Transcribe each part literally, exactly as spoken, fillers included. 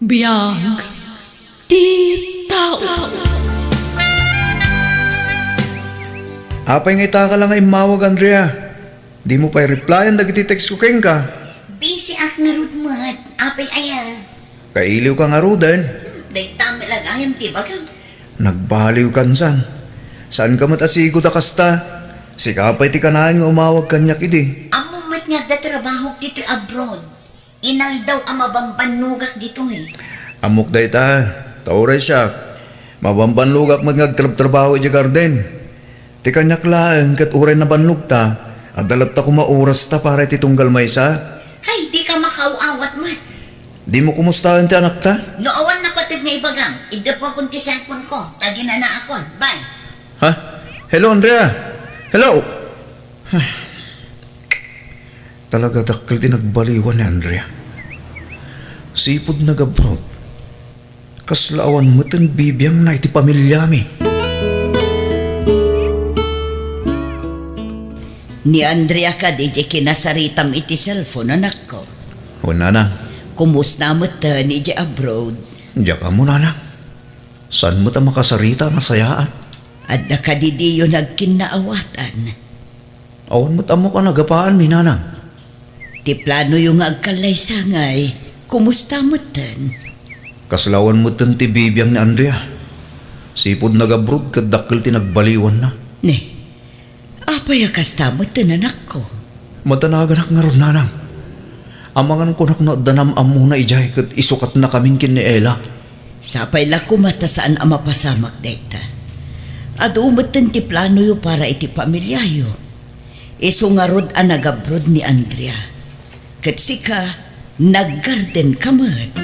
Biag ti tao. Apay nga ita ka la nga immawag, Andrea? Dimo pay replyan dagiti text ko kenka. Busy ak ngarud met. Apay aya? Kailiw ka ngaruden. Hmm, dayta met la gayam ti ibagam. Nagbaliw kansan. Saan ka met a sigud a kasta? Sika pay ti kanayon nga umawag kaniak idi. Ammom met nga adda trabahok ditoy abroad. Inaldaw a mabambannogak ditoy. Ammok dayta, ta uray siak, mabambannogak met nga agtrabtrabaho idiay garden. Ti kaniak laeng ket uray nabannogta, adda latta koma orasta para iti tunggal maysa. Hay, dika makaaw-awat met. Dimo kumustaen ti anakta? No awan napateg nga ibagam, iddapuakon ti cellphone ko, ta ginanaakon. Bye. Ha? Hello, Andrea? Hello? Talaga dakkel ti nagbaliwan ni Andrea. Sipud nag-abroad, kasla awan metten bibiangna iti pamiliami. Ni Andrea kadi diay kinasaritam iti cellphone, anakko. Wen, nanang. Kumusta metten idiay abroad? Diak ammo, nanang. Saan met a makasarita a nasayaat? Adda kadi diyo nagkinnaawatan? Awan met ammok a nagapaanmi, nanang. Ti planoyo nga agkallaysa ngay, kumusta metten? Kasla awan metten ti bibiang ni Andrea. Sipud nag-abroad ket dakkel ti nagbaliwanna. Ne, apay a kasta metten, anakko? Madanaganak ngarud, nanang. Amangan kunak no adda nam-ammona idiay ket isukatnakamin ken ni Ella. Sapay la koma ta saan a mapasamak dayta. Adu metten ti planoyo para iti pamiliayo. Isu ngarud a nag-abroad ni Andrea. Ket sika, naggarden ka met.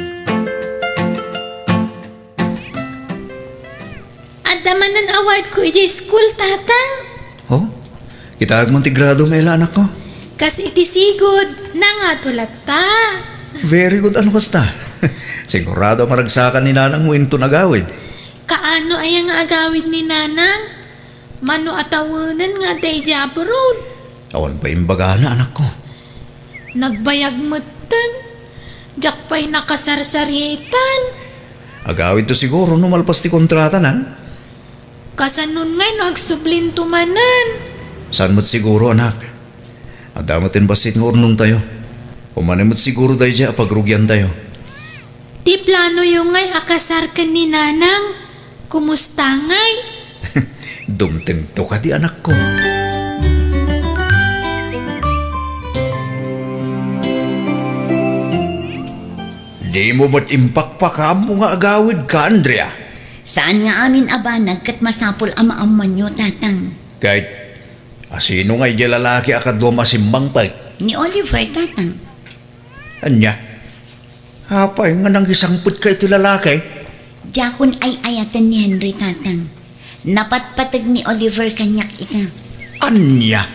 Adda manen award ko idiay school, Tatang. Oh? Kitaek man ti gradom, Ella, anakko. Kas iti sigud, nangato latta. Very good, ano kasta? Sigurado a maragsakan ni nanangmo inton agawid. Kaano aya nga agawid ni nanang? Mano a tawenen nga adda idiay abroad? Awan pay imbagana, anakko. Nagbayag metten. Diak pay nakasarsarietan. Agawidto siguro no malpas ti kontrata, nang? Kasanon ngay no agsublinto manen? Saan met siguro, anak. Adda met ti bassit nga urnongtayo. Umanen met siguro daydiay a pagrugiantayo. Ti planoyo ngay a kasar ken ni nanang, kumusta ngay? Dumtengto kadi, anakko? Dimo met impakpakaammo nga agawidka, Andrea? Saan nga amin a banag ket masapul a maammoanyo, Tatang. Ket asino ngay diay lalaki a kaduam a simmangpet? Ni Oliver, Tatang. Ania? Apay nga nangisangpetka iti lalaki? Diakon ay-ayaten ni Henry, Tatang. Napatpateg ni Oliver kaniak ita. Ania?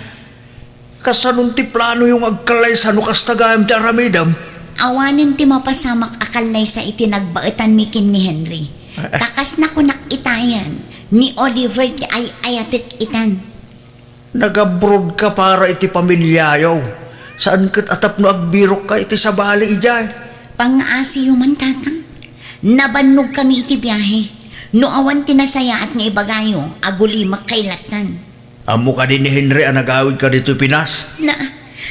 Kasanon ti planoyo nga agkallaysa no kasta gayam ti aramidem? Awanen ti mapasamak a kallaysa iti nagbaetanmi ken ni Henry. Ah, ah. Ta kas nakunak itayan, ni Oliver ti ay-ayatek itan. Nag-abroad ka para iti pamiliayo. Saan ket a tapno agbirokka iti sabali idiay. Pangngaasiyo man, Tatang. Nabannogkami iti biahe. No awan ti nasayaat nga ibagayo, agulimek kay lattan. Ammo kadi ni Henry a nagawidka ditoy Pinas? Na,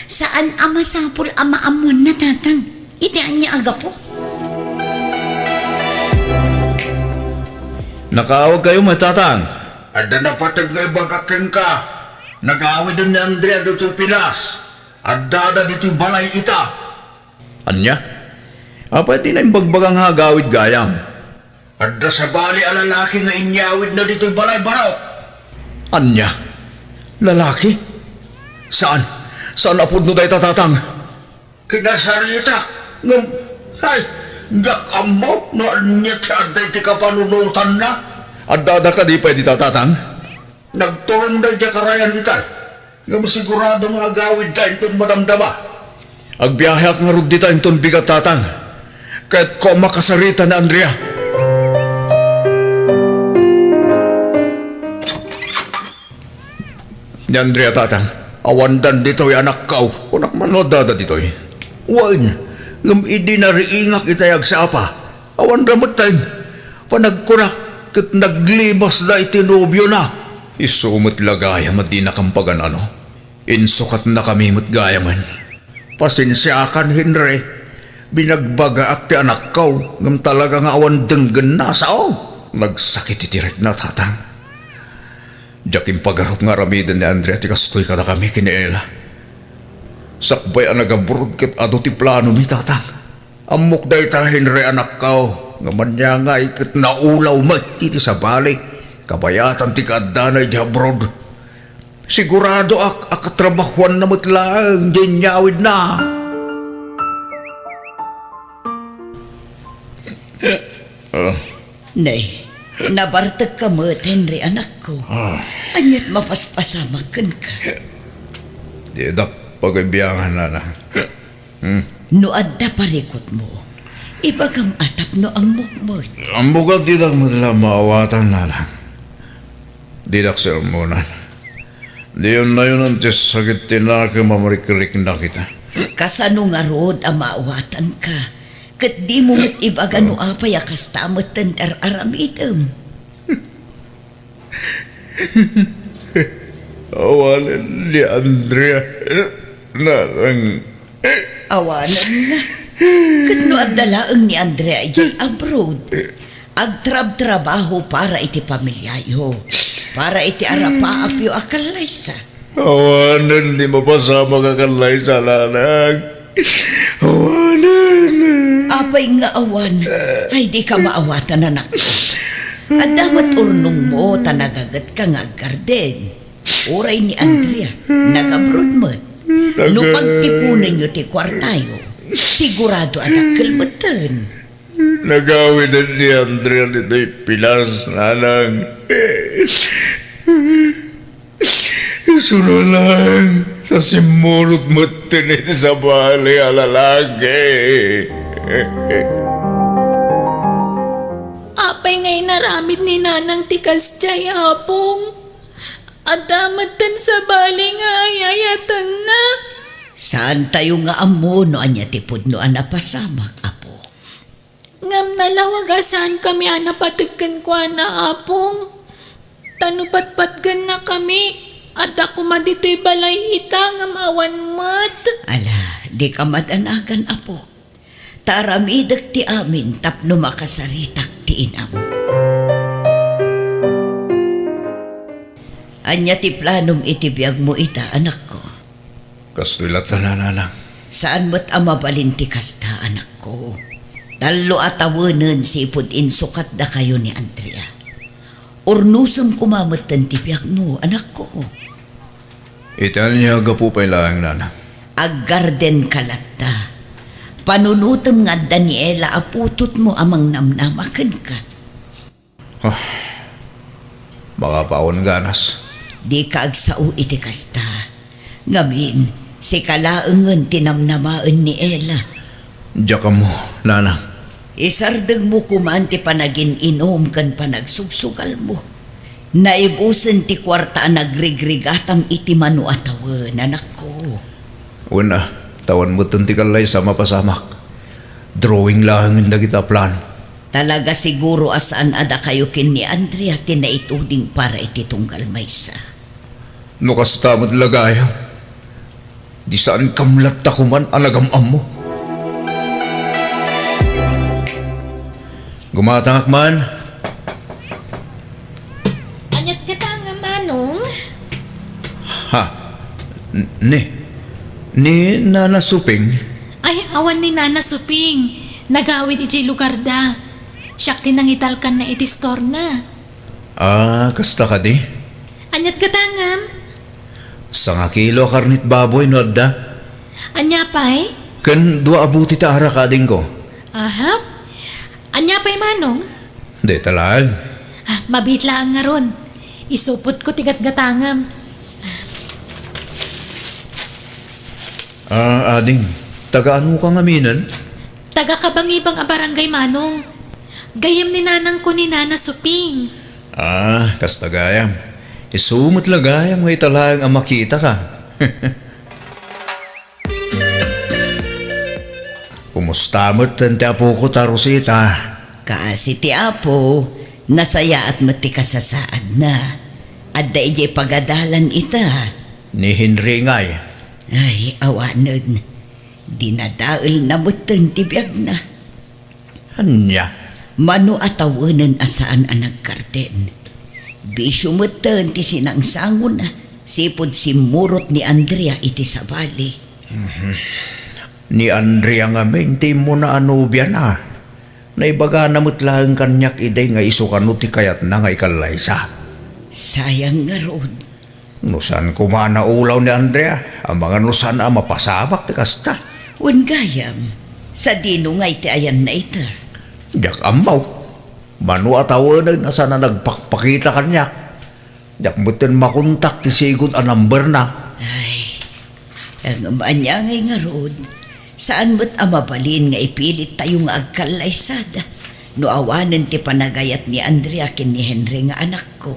saan a masapul a maammoanna, Tatang. Iti ania a gapu? Nakaawagkayo met, Tatang? Adda napateg nga ibagak kenka. Nagawiden ni Andrea ditoy Pinas. Addada ditoy balay ita. Ania? Apay ti naimbagbaga nga agawid gayam? Adda sabali a lalaki nga inyawidna ditoy balay, baro. Ania? Lalaki? Saan? Saan a pudno dayta, Tatang? Kinasaritak. Ngem, ay, diak ammo no ania ti adda iti kapanunotanna. Addada kadi pay dita, Tatang? Nagturongda idiay karayan dita. Ngem sigurado nga agawidda inton madamdama. Agbiaheak ngarud dita inton bigat, Tatang. Kayatko a makasarita ni Andrea. Ni Andrea, Tatang, awandan ditoy, anakko. Kunak man no addada ditoy. Wen, ngem idi nariingak itay agsapa, Awan da metten. Panagkunak ket naglimasda iti nobiona. Isu met la gayam a dinakam pagan-ano. Insukatnakami met gayamen. Pasensiakan, Henry. Binagbagaak ti anakko, ngem talaga nga awan denggenna, sao? Nagsakit iti rikna, Tatang. Diak impagarup nga aramiden ni Andrea ti kastoy kadakami ken ni Ella. Sakbay a nagabroad ket adu ti planomi, Tatang. Ammok dayta, Henry, anakko, ngem ania ngay ket naulaw met iti sabali, kabayatan ti kaaddana idiay abroad. Siguradoak a katrabahuanna met laeng diay inyawidna. Ah. Nay, nabartekka met, Henry, anakko. Ah. Ania't mapaspasamak kenka? Didak pagbiangan, Nana. Hmm. No adda parikutmo, ibagam a tapno ammok met. Ammok a didak met la maawatan, Nana. Didak sermonan. Diyon nayonan ti sakit ti nakem a marikriknak ita. Kasano ngarud a maawatanka? Ket dimo met ibaga no apay a kasta metten ti ar-aramidem. Awanen ni Andrea, Nanang. Awanen. Ket no adda laeng ni Andrea idiay abroad, agtrabtrabaho para iti pamiliayo, para iti arapaapyo a kallaysa. Awanen ti mapasamak a kallaysa, Nanang. Awanen. Apay nga awan? Ay, di ka maawatan, anak. Adda met urnongmo ta nagagetka nga aggarden. Uray ni Andrea, nagabroad met. No pagtiponenyo ti kuartayo, sigurado a dakkel metten. Nagawiden ni Andrea ditoy Pinas, Nanang. Isuno lang, ta simmurot metten iti sabali a lalaki. Apay nga inaramid ni Nanang ti kasdiay, Apong? Adda metten sabali nga ay-ayatenna. Saantayo nga ammo no ania ti pudno a napasamak, Apo. Ngem nalawag a saankami a napateg kenkuana, Apong. Ta no patpatgennakami, adda koma ditoy balay ita ngem awan met. Ala, dika madanagan, Apo. Ta aramidek ti amin tapno makasaritak ti inam. Ania ti planom iti biagmo ita, anakko? Kastoy latta, Nanang. Saan met a mabalin ti kasta, anakko. Tallo a tawenen sipud insukatdakayo ni Andrea. Urnosem koma metten ti biagmo, anakko. Iti ania a gapu pay laeng, Nanang? Aggardenka latta. Panunotem nga adda ni Ella a putotmo a mangnamnama kenka. Ah, makapaon ganas. Dika agsao iti kasta. Ngamin, sika laengen ti namnamaen ni Ella. Diak ammo, Nanang. Isardengmo koman ti panagin-inum ken panagsugsugalmo. Naibusen ti kuarta a nagrigrigatam iti mano a tawen, anakko. Wen a, ta awan metten ti kallaysa a mapasamak. Drawing laengen dagita a plano. Talaga siguro a saan a dakayo ken ni Andrea ti naituding para iti tunggal maysa. No kasta met la gayam, di saankam latta koman a nagam-ammo. Gumatangak man. Ania't gatangem, Manong? Ha? N-, ni, ni Nana Suping? Ay, awan ni Nana Suping. Nagawid idiay lugarda. Siak ti nangitalkanna iti store-na. Ah, kasta kadi? Ania't gatangem? Sangakilo a karnit baboy no adda. Ania pay? Ken dua a buti ta arak, adingko. Aha. Ania pay, Manong? Dayta laeng. Ah, mabiit laeng ngarud. Isupotko ti gatgatangem. Ah, ading, taga-anoka ngaminen? Taga Kabangibang a barangay, Manong. Gayyem ni nanangko ni Nana Suping. Ah, kasta gayam. Isu met la gayam nga ita laeng a makitaka. Kumusta met ti apoko ta Rosita? Kaasi ti Apo, nasayaat met ti kasasaadna. Adda idiay pagadalan ita. Ni Henry ngay? Ay, awanen. Dinadaelna metten ti biagna. Ania? Mano a tawenen a saan a nagkarten. Bisio metten ti sinangsangona, sipud simmurot ni Andrea iti sabali. Mhm. Ni Andrea ngamin ti immuna a nobiana. Naibagana met laeng kaniak idi nga isu kano ti kayatna nga ikallaysa. Sayang ngarud. No saan koma a naulaw ni Andrea, amangan no saan a mapasamak ti kasta. Wen gayam, sadino ngay ti ayanna ita? Diak ammo. Mano a tawenen a saan a nagpakpakita kaniak. Diak metten makontak ti sigud a numberna. Ay, ngem ania ngay ngarud? Saan met a mabalin nga ipilittayo nga agkallaysada no awanen ti panagayat ni Andrea ken ni Henry nga anakko.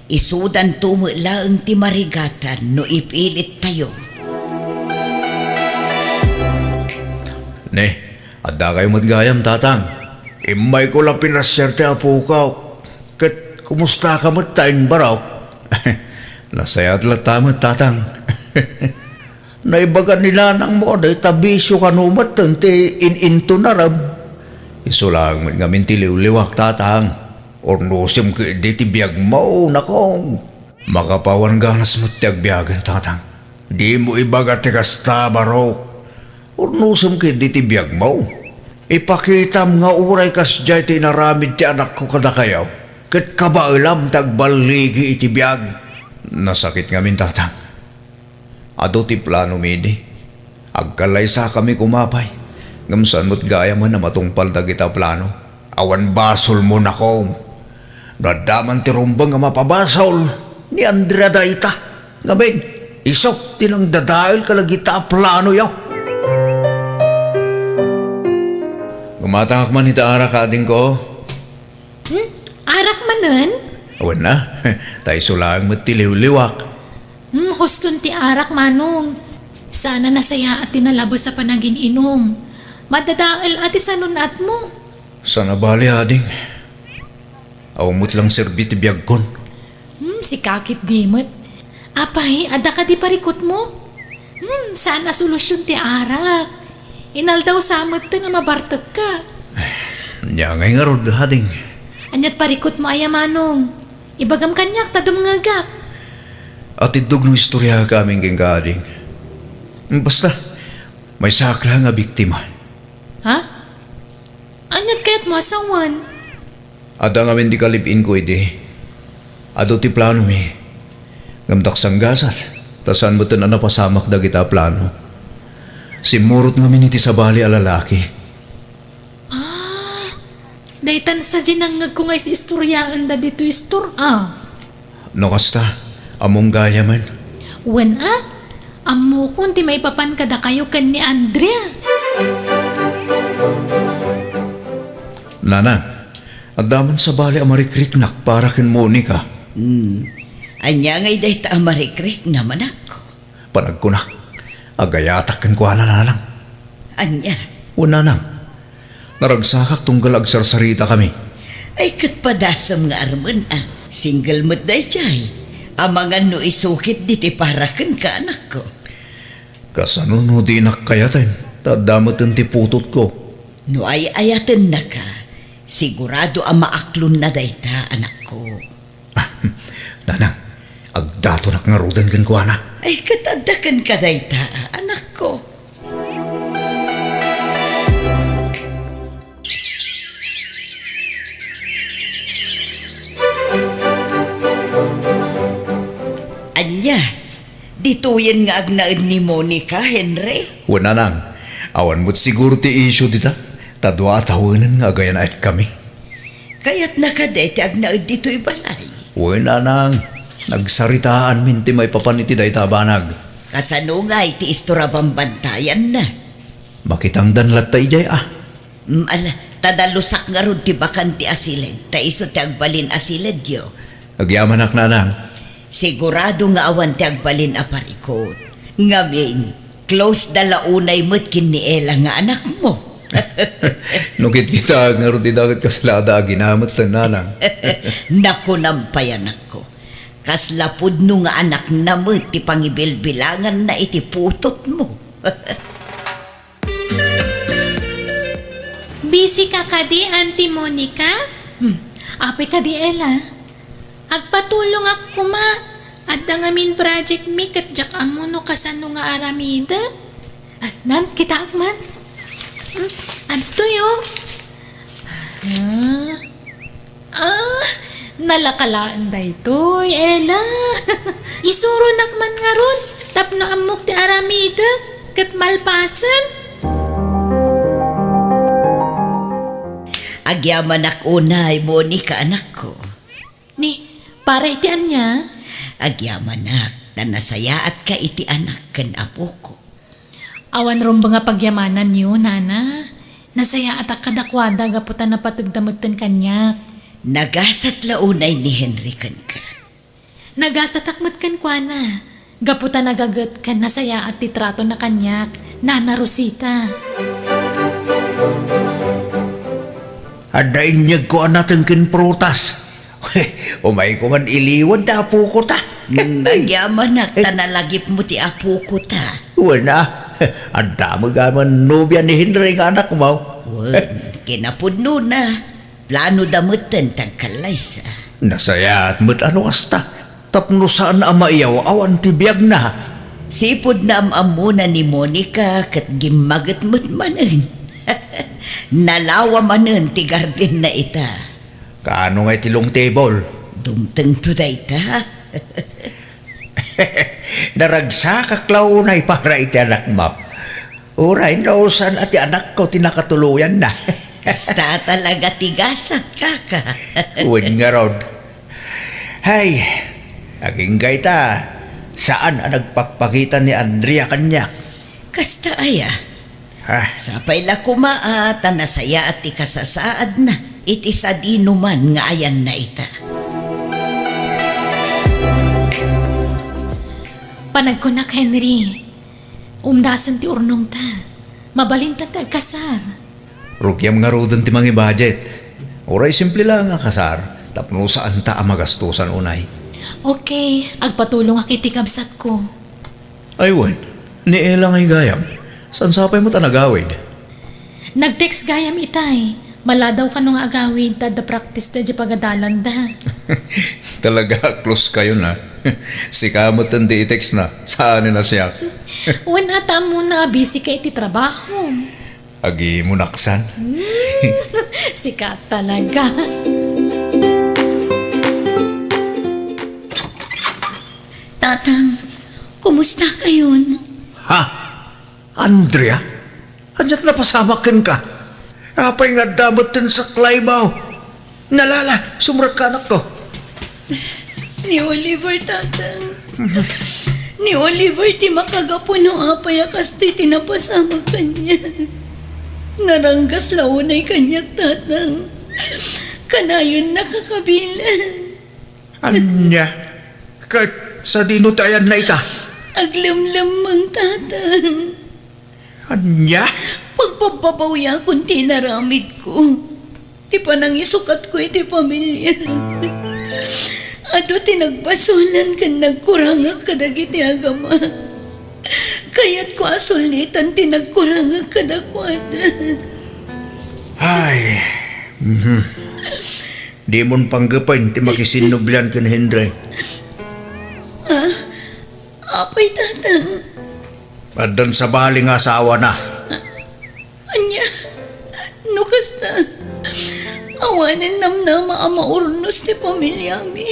Isudanto met laeng ti marigatan no ipilittayo. Ne, addakayo met gayam, Tatang. Immayko la pinasiar ti apokaw. Ket kumustaka met ta, Barok? Nasayaat latta met, Tatang. Naibaga ni nanangmo a dayta bisio kano metten ti in-intonarem. Isu laeng met ngamin ti liwliwak, Tatang. Urnosem ketdi ti biagmo, nakong. Makapawan ganas met ti agbiagen, Tatang. Dimo ibaga ti kasta, Barok. Urnosem ketdi ti biagmo. Ipakitam nga uray kasdiay ti inaramid ti anakko kadakayo, ket kabaelam ti agballigi iti biag. Nasakit ngamin, Tatang. Adu ti planomi idi. Agkallaysakami koma pay, ngem saan met gayamen a matungpal dagita plano. Awan basolmo, nakong. No adda man ti rumbeng a mapabasol, ni Andrea dayta. Ngamin, isok ti nangdadael kadagita a planoyo. Gumatangak man ita arak, adingko. Hmm? Arak manen? Wen a, ta isu laeng met ti liwliwak. Hmm, huston ti arak, Manong. Saan a nasayaat ti nalabes a panagin-inum. Madadael a ti sanun-atmo. Saan a bale, ading. Awan met lang serbi ti biagkon. Hmm, sika ketdi met. Apay, adda kadi parikutmo? Hmm, saan a solusion ti arak. Inaldaw sa metten a mabartekka. Ania ngay ngarud, ading? Aniat parikutmo aya, Manong? Ibagam kaniak ta dumngegak. Atiddog no istoriaek amin kenka, ading. Basta, maysaak laeng a biktima. Ha? Aniat kayatmo a sawen? Adda ngamin ti kalib-inko idi. Adu ti planomi. Ngem daksanggasat, ta saan metten a napasamak dagita a plano. Simmurot ngamin iti sabali a lalaki. Ah, daytan sadiay nangngegko nga is-istoriaenda ditoy istor-, ah. No kasta, ammom gayamen. Wen a, ammokon ti maipapan kadakayo ken ni Andrea. Nanang, adda man sabali a marikriknak para ken Monica. Hmm. Ania ngay dayta a marikriknam, anakko? Panagkunak, agayatak kenkuana, nanang. Ania? Wen, nanang. Naragsakak tunggal agsarsaritakami. Ay, ket padasem nga armen a. Single met daydiay. Amangan no isu ketdi ti para kenka, anakko. Kasano no dinak kayaten? Ta adda metten ti putotko. No ay-ayatennaka, sigurado a maaklonna dayta, anakko. Nanang, agdatonak ngaruden kenkuana. Ay, ket adda kenka dayta, anakko. Ania, ditoyen nga agnaed ni Monica, Henry? Wen, nanang, awan met siguro ti isyu dita, ta dua a tawenen nga agayanaetkami. Kayatna kadi ti agnaed ditoy balay? Wen, nanang, nagsaritaanmin ti maipapan iti dayta a banag. Kasano ngay ti istor a bambantayanna? Makitangdan latta idiay a. Mm, ala, ta dalusak ngarud ti bakanti a siled, ta isu ti agbalin a siledyo. Agyamanak, nanang. Sigurado nga awan ti agbalin a parikut. Ngamin, close da la unay met ken ni Ella nga anakmo. No kitkitaek ngarud ida ket kasla adda aginametten, nanang. Nakunam pay, anakko. Kasla pudno nga anakna met ti pangibilbilanganna iti putotmo. Busy ka kadi, Auntie Monica? Hmm. Apay kadi, Ella? Agpatulongak koma. Adda ngamin project mi ket diak ammo no kasano nga aramidek. Ah, nan, kitaek man. Hmm, adtoy, oh. Ah. Ah, nalaka laeng daytoy, Ella. Isuronak man ngarud tapno ammok ti aramidek ket malpasen. Agyamanak unay, Monica, anakko. Ni, para iti ania? Agyamanak, ta nasayaatka iti anak ken apoko. Awan rumbeng a pagyamananyo, nana. Nasayaatak kadakuada gapu ta napategda metten kaniak. Nagasat la unay ni Henry kenka? Nagasatak met kenkuana, gapu ta nagaget ken nasayaat ti tratona kaniak, Nana Rosita. Adda inyegko a nateng ken prutas. Umayko man iliwan ti apoko ta. Mm, agyamanak ta nalagipmo ti apoko ta. Wen a, adda met gamin nobia ni Henry nga anakmo. Wen, kinapudnona, planoda metten ti agkallaysa. Nasayaat met a no kasta, tapno saan a maiyaw-awan ti biagna. Sipud naam-ammona ni Monica ket gimmaget met manen. Nalawa manen ti gardenna ita. Kaano ngay ti long table? Dumtengto dayta. Naragsakak la unay para iti anakmo. Uray no saan a ti anakko ti nakatuloyanna. Kasta talaga ti gasat, kaka. Wen ngarud. Hay, agingga ita, saan a nagpakpakita ni Andrea kaniak. Kasta aya? Ha? Sapay la koma a ta nasayaat ti kasasaadna iti sadino man nga ayanna ita. Panagkunak, Henry, umdasen ti urnongta. Mabalintan ti agkasar. Rugiam ngaruden ti mangibajet. Uray simple la nga kasar, tapno saanta a magastosan unay. Okay, agpatulongak iti kabsatko. Ay wen, ni Ella ngay gayam. Saan sapay met a nagawid? Nag-text gayam itay. Maladaw kano nga agawid ta adda practice da idiay pagadalanda. Talaga a close kayo na. Sika met ti i-text na. Saan na siya? Wen, ta ammona a busy ka iti trabaho. Agi mo naksan? Hmm, sika talaga. Tatang, kumusta kayon? Ha? Andrea? Ania't napasamak kenka? Apay nga adda metten saklay mo? Nalala, sumrekka, anakko. Ni Oliver, Tatang. Ni Oliver ti makagapu no apay a kastoy ti napasamak kaniak. Naranggas la unay kaniak, Tatang. Kanayonna kakabilan. Ania? Ket sadino ti ayanna ita? Aglemlemmeng, Tatang. Ania? Pagbabbabawayakon ti inaramidko. Ti panangisukatko iti pamiliak. Adu ti nagbasolan ken nagkurangak kadagiti agama. Kayatko a sullitan ti nagkurangak kadakuada. Ay, mhm. Dimon panggepen ti makisinnublian ken Henry. Ah, apay, Tatang? Addan sabali nga asawana. Ania? No kasta, awanen namnama a maurnos ti pamiliami.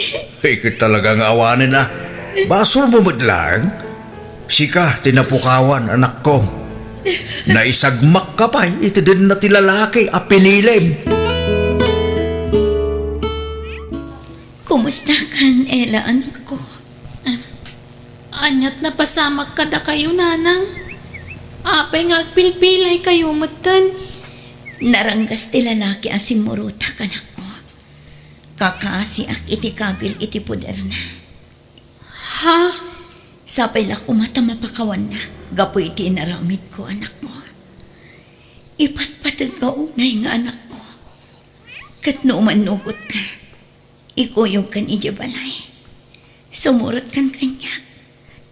Ay, ket talaga nga awanen a. Basolmo met laeng. Sika ti napukawan, anakko. Naisagmakka pay iti denna ti lalaki a pinilim. Kumustakan, Ella, anakko? Ania't napasamak kadakayo, nanang? Apay nga agpilpilay kayo metten? Naranggas ti lalaki a simmurotak, anakko. Kakaasiak iti kabil iti poderna. Ha? Sapay la koma ta mapakawannak gapu iti inaramidko, anakko. Ipatpategka unay nga anakko. Ket no umannugotka, ikuyogkan idiay balay. Sumurotkan kaniak,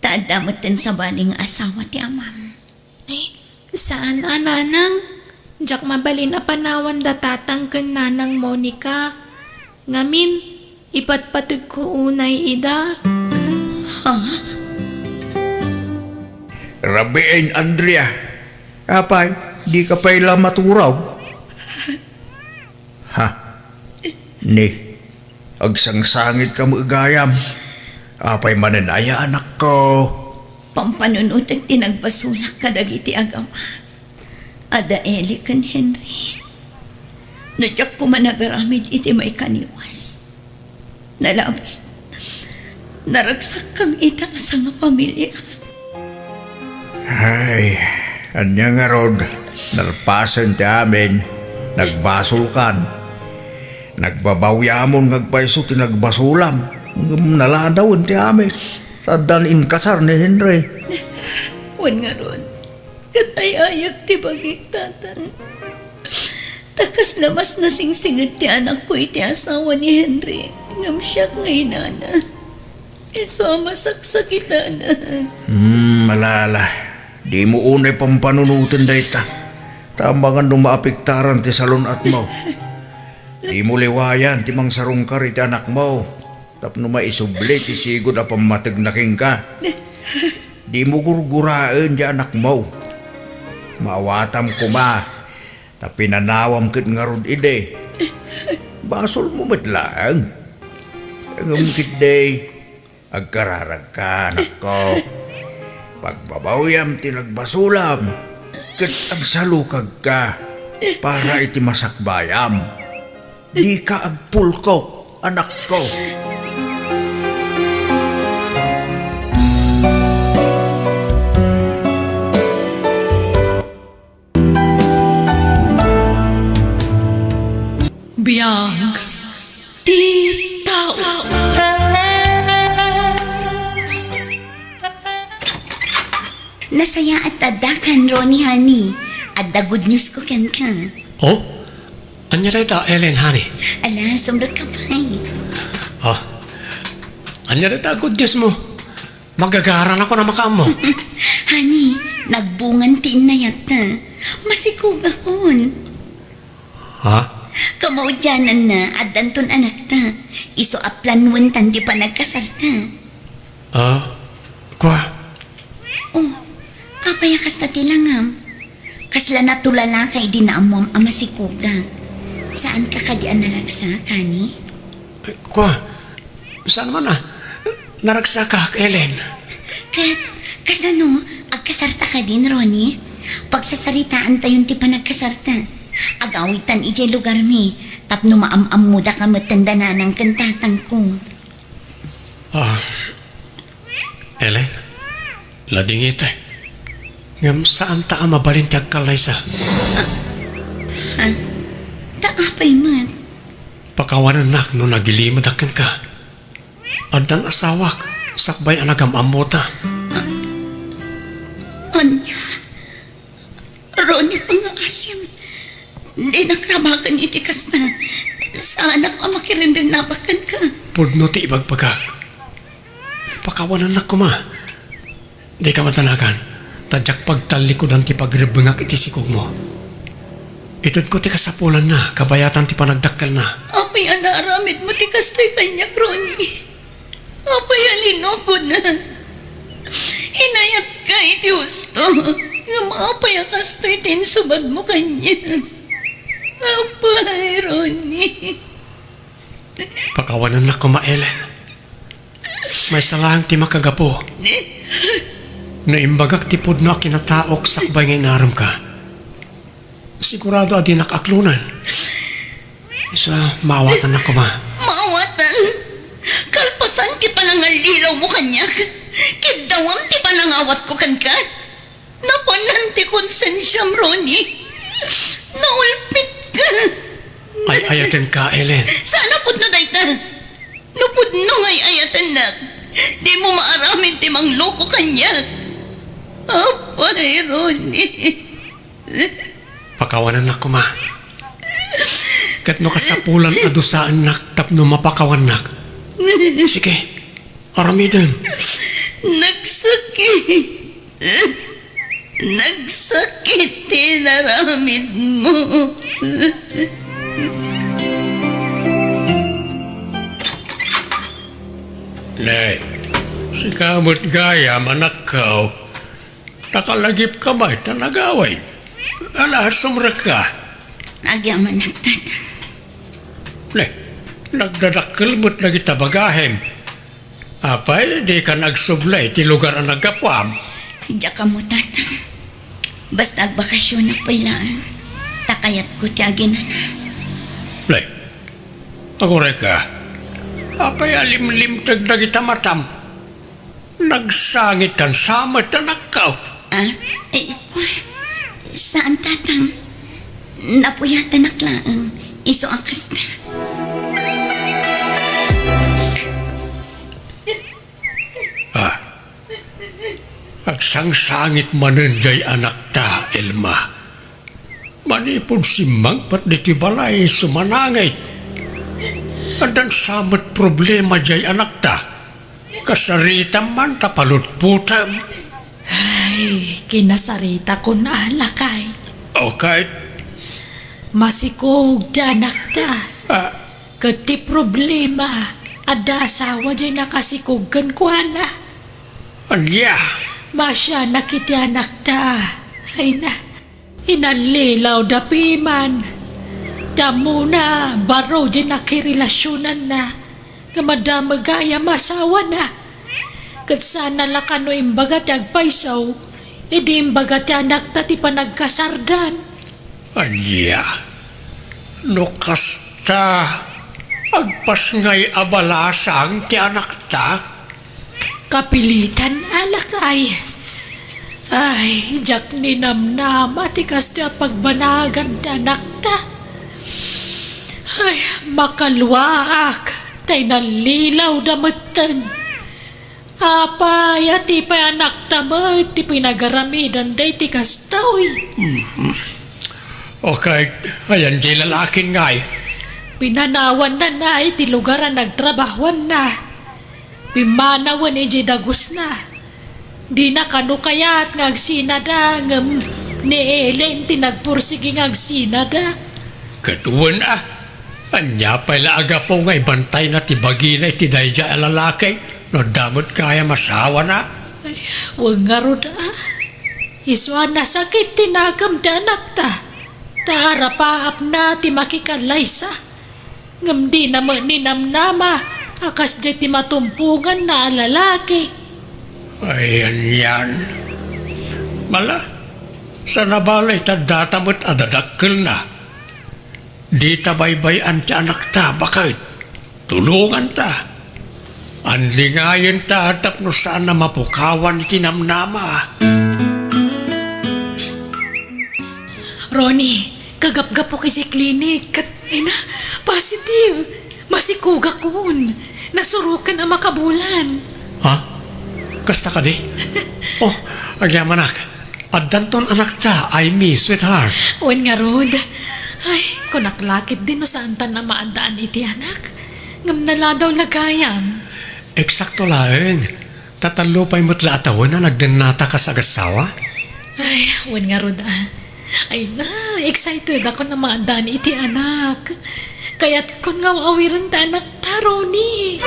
ta adda metten sabali nga asawa ti amam. Ay, saan a, nanang. Diak mabalin a panawan da tatang ken nanang Monica. Ngamin, ipatpategko unay ida. Ha? Rabiin, Andrea. Apay, dika pay la maturaw? Ha? Ni, agsangsangitka met gayam. Apay manen aya, anakko? Pampanunotek ti nagbasolak kadagiti agawa. Ada Eli ken Henry. No diak koma nagaramid iti maikaniwas, nalabit, naragsakkami ita a sangapamilia. Ay, ania ngarud, nalpasen ti amin, nagbasolkan. Nagbabawiamon nga agpayso ti nagbasolam, ngem naladawen ti amin. Saddan inkasar ni Henry. Wen ngarud, ket ay-ayek ti bagik, tatang. Ta kasla mas nasingsinget ti anakko iti asawa ni Henry, ngem siak nga inana, isu a masaksakitana. Hmm, malala. Dimo unay pampanunoten dayta. Ta amangan no maapektaran ti salun-atmo. Dimo liwayan ti mangsarungkar iti anakmo. Tapno maisubli ti sigud a pammategna kenka. Dimo gurguraen ti anakmo. Maawatam koma, ta pinanawam ket ngarud idi. Basolmo met laeng. Ngem ketdi, agkararagka, anakko. Pagbabawiam ti nagbasolam, ket agsalukagka para iti masakbayam. Dika agpulkok, anakko. Biag ti tao. Nasayaat ta addakan, Ronnie, honey. Adda good news ko kenka. Oh? Ania dayta, Ellen, honey? Ala, sumrek ka pay. Ah. Ania dayta good news mo? Magagaran ako na makaammo. Honey, nagbungan ti innayatta. Masikogakon. Ha? Kamaudiananna, addanton anakta. Isu a planuentan ti panagkasarta. Ah, kua? Oh, apay a kasta ti langam? Kasla natulala ka idi naammoam a masikogak. Saanka kadi a naragsak, honey? Eh, kua? Saan man a? Naragsakak, Ellen. Ket, kasano, agkasarta kadin, Ronnie? Pagsasaritaantayon ti panagkasarta. Agawidtan idiay lugarmi, tapno maam-ammodaka metten da nanang ken tatangko. Ah, Ellen, ladingitek. Ngem saanta a mabalin ti agkallaysa. Ah, ah, ta apay met? Pakawanennak no nagilimedak kenka. Addan asawak, sakbay a nagam-ammota. Ah, ania? Ronnie, pangngaasim. Dinak rabaken iti kasta. Saanak a makirinrinabak kenka. Pudno ti ibagbagak. Pakawanennak koma. Dika madanagan, ta diak pagtallikudan ti pagrebbengak iti sikogmo. Itedko ti kasapulanna, kabayatan ti panagdakkelna. Apay a naaramidmo ti kastoy kaniak, Ronnie? Apay a linukodna? Inayatka iti husto, ngem apay a kastoy ti insubadmo kaniak? Apay, Ronnie. Pakawanennak koma, Ellen. Maysa laeng ti makagapu. No imbagak ti pudno a kinataok sakbay nga inaremka, sigurado a dinak aklonen. Isu a, maawatannak koma. Maawatan? Kalpasan ti panangallilawmo kaniak, kiddawam ti panangawatko kenka. Napanan ti konsensiam, Ronnie. Naulpitka. Ay-ayatenka, Ellen. Saan a pudno dayta? No pudno nga ay-ayatennak, dimo maaramid ti mangloko kaniak. Apay, Ronnie. Pakawanannak koma. Ket no kasapulan a dusaennak tapno mapakawannak, sige, aramidem. Nagsakit. Nagsakit ti inaramidmo. Ne, sika met gayam, anakko. Nakalagipka met ta nagawid. Ala, sumrekka. Agyamanak, Tatang. Ne, nagdadakkel met dagita bagahem. Apay, dika nagsubli iti lugar a naggapuam? Diak ammo, Tatang. Basta agbakasionak pay laeng, ta kayatko ti aginana. Ne, agurayka. Apay a limlimteg dagita matam? Nagsangitkan sa met, anakko. Ah? Eh, kua-, saan, Tatang. Napuyatanak laeng. Isu a kasta. Ah. Agsangsangit manen jay anakta, Elma. Manipud simmangpet ditoy balay, sumanangit. Addan sa met problema jay anakta. Kasaritam man ta palutpotem. Ay, kinasaritakon a, lakay. O, ket? Masikog ti anakta. Ah. Ket ti problema, adda asawa jay nakasikog kenkuana. Ania? Masianak iti anakta. Ay na. Inallilaw da piman. Ti ammona, baro diay nakirelasionnanna. Nga madamagayam asawana. Ket saan a la kano imbaga ti agpayso, idi imbaga ti anakta ti panagkasardan. Ania? No kasta, agpasngay a balasang ti anakta? Kapilitan a, lakay. Ay, diak ninamnama ti kastoy a pagbanagan ti anakta. Ay, makaluaak, ta inallilaw da metten. Apay, a ti pay anakta met ti pinagaramidan daytoy kastoy? Mhm. Okay, ayan diay lalakin ngay? Pinanawanna iti lugar a nagtrabahuanna. Pimmanawen idiay dagusna. Dina kano kayat nga agsinada, ngem ni Ellen ti nagpursigi nga agsinada. Ket wen a, ania pay la a gapu nga ibantayna ti bagina iti daydiay a lalaki no adda met gayam asawana? Ay, wen ngarud a. Isu a nasakit ti nakem ti anakta, ta arapaapna ti makikallaysa. Ngem dina met ninamnama a kasdiay ti matumponganna a lalaki. Ay, anian. Mala, saan a bale ta data met a dadakkelna. Dita baybay-an ti anakta, baket. Tulonganta. Andingayenta tapno saan a mapukawan iti namnama. Ronnie, kagapgapok idiay klinik ket, ay na, positive. Masikogakon. Nasuroken a makabulan. Ha? Kasta kadi? Oh, agyamanak. Addanton anakta, Aimee, sweetheart. Wen ngarud. Ay, kunak la ketdi no saantan a maaddaan iti anak. Ngem naladaw la gayam. Eksakto laeng. Tatallo pay met la a tawen a nagdennata kas agassawa? Ay, wen ngarud a. Ay na, excited ako a maaddaan iti anak. Kayatkon nga aw-awiren ti anakta, Ronnie.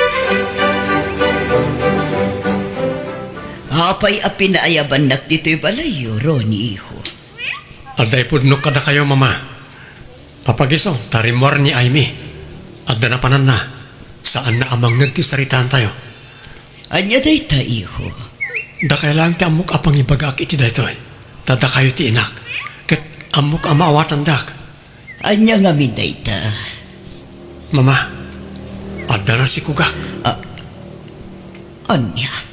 Apay a pinaayabannak ditoy balayyo, Ronnie, iho? Adda ipudnok kadakayo, Mama. Papagiso, ta rimmuar ni Aimee. Adda napananna. Saanna a mangngeg ti saritaantayo. Ania dayta, iho? Dakay laeng ti ammok a pangibagaak iti daytoy. Ta dakayo ti inak. Ket ammok a maawatandak. Ania ngamin dayta? Mama, adda nasikogak. A-, ania?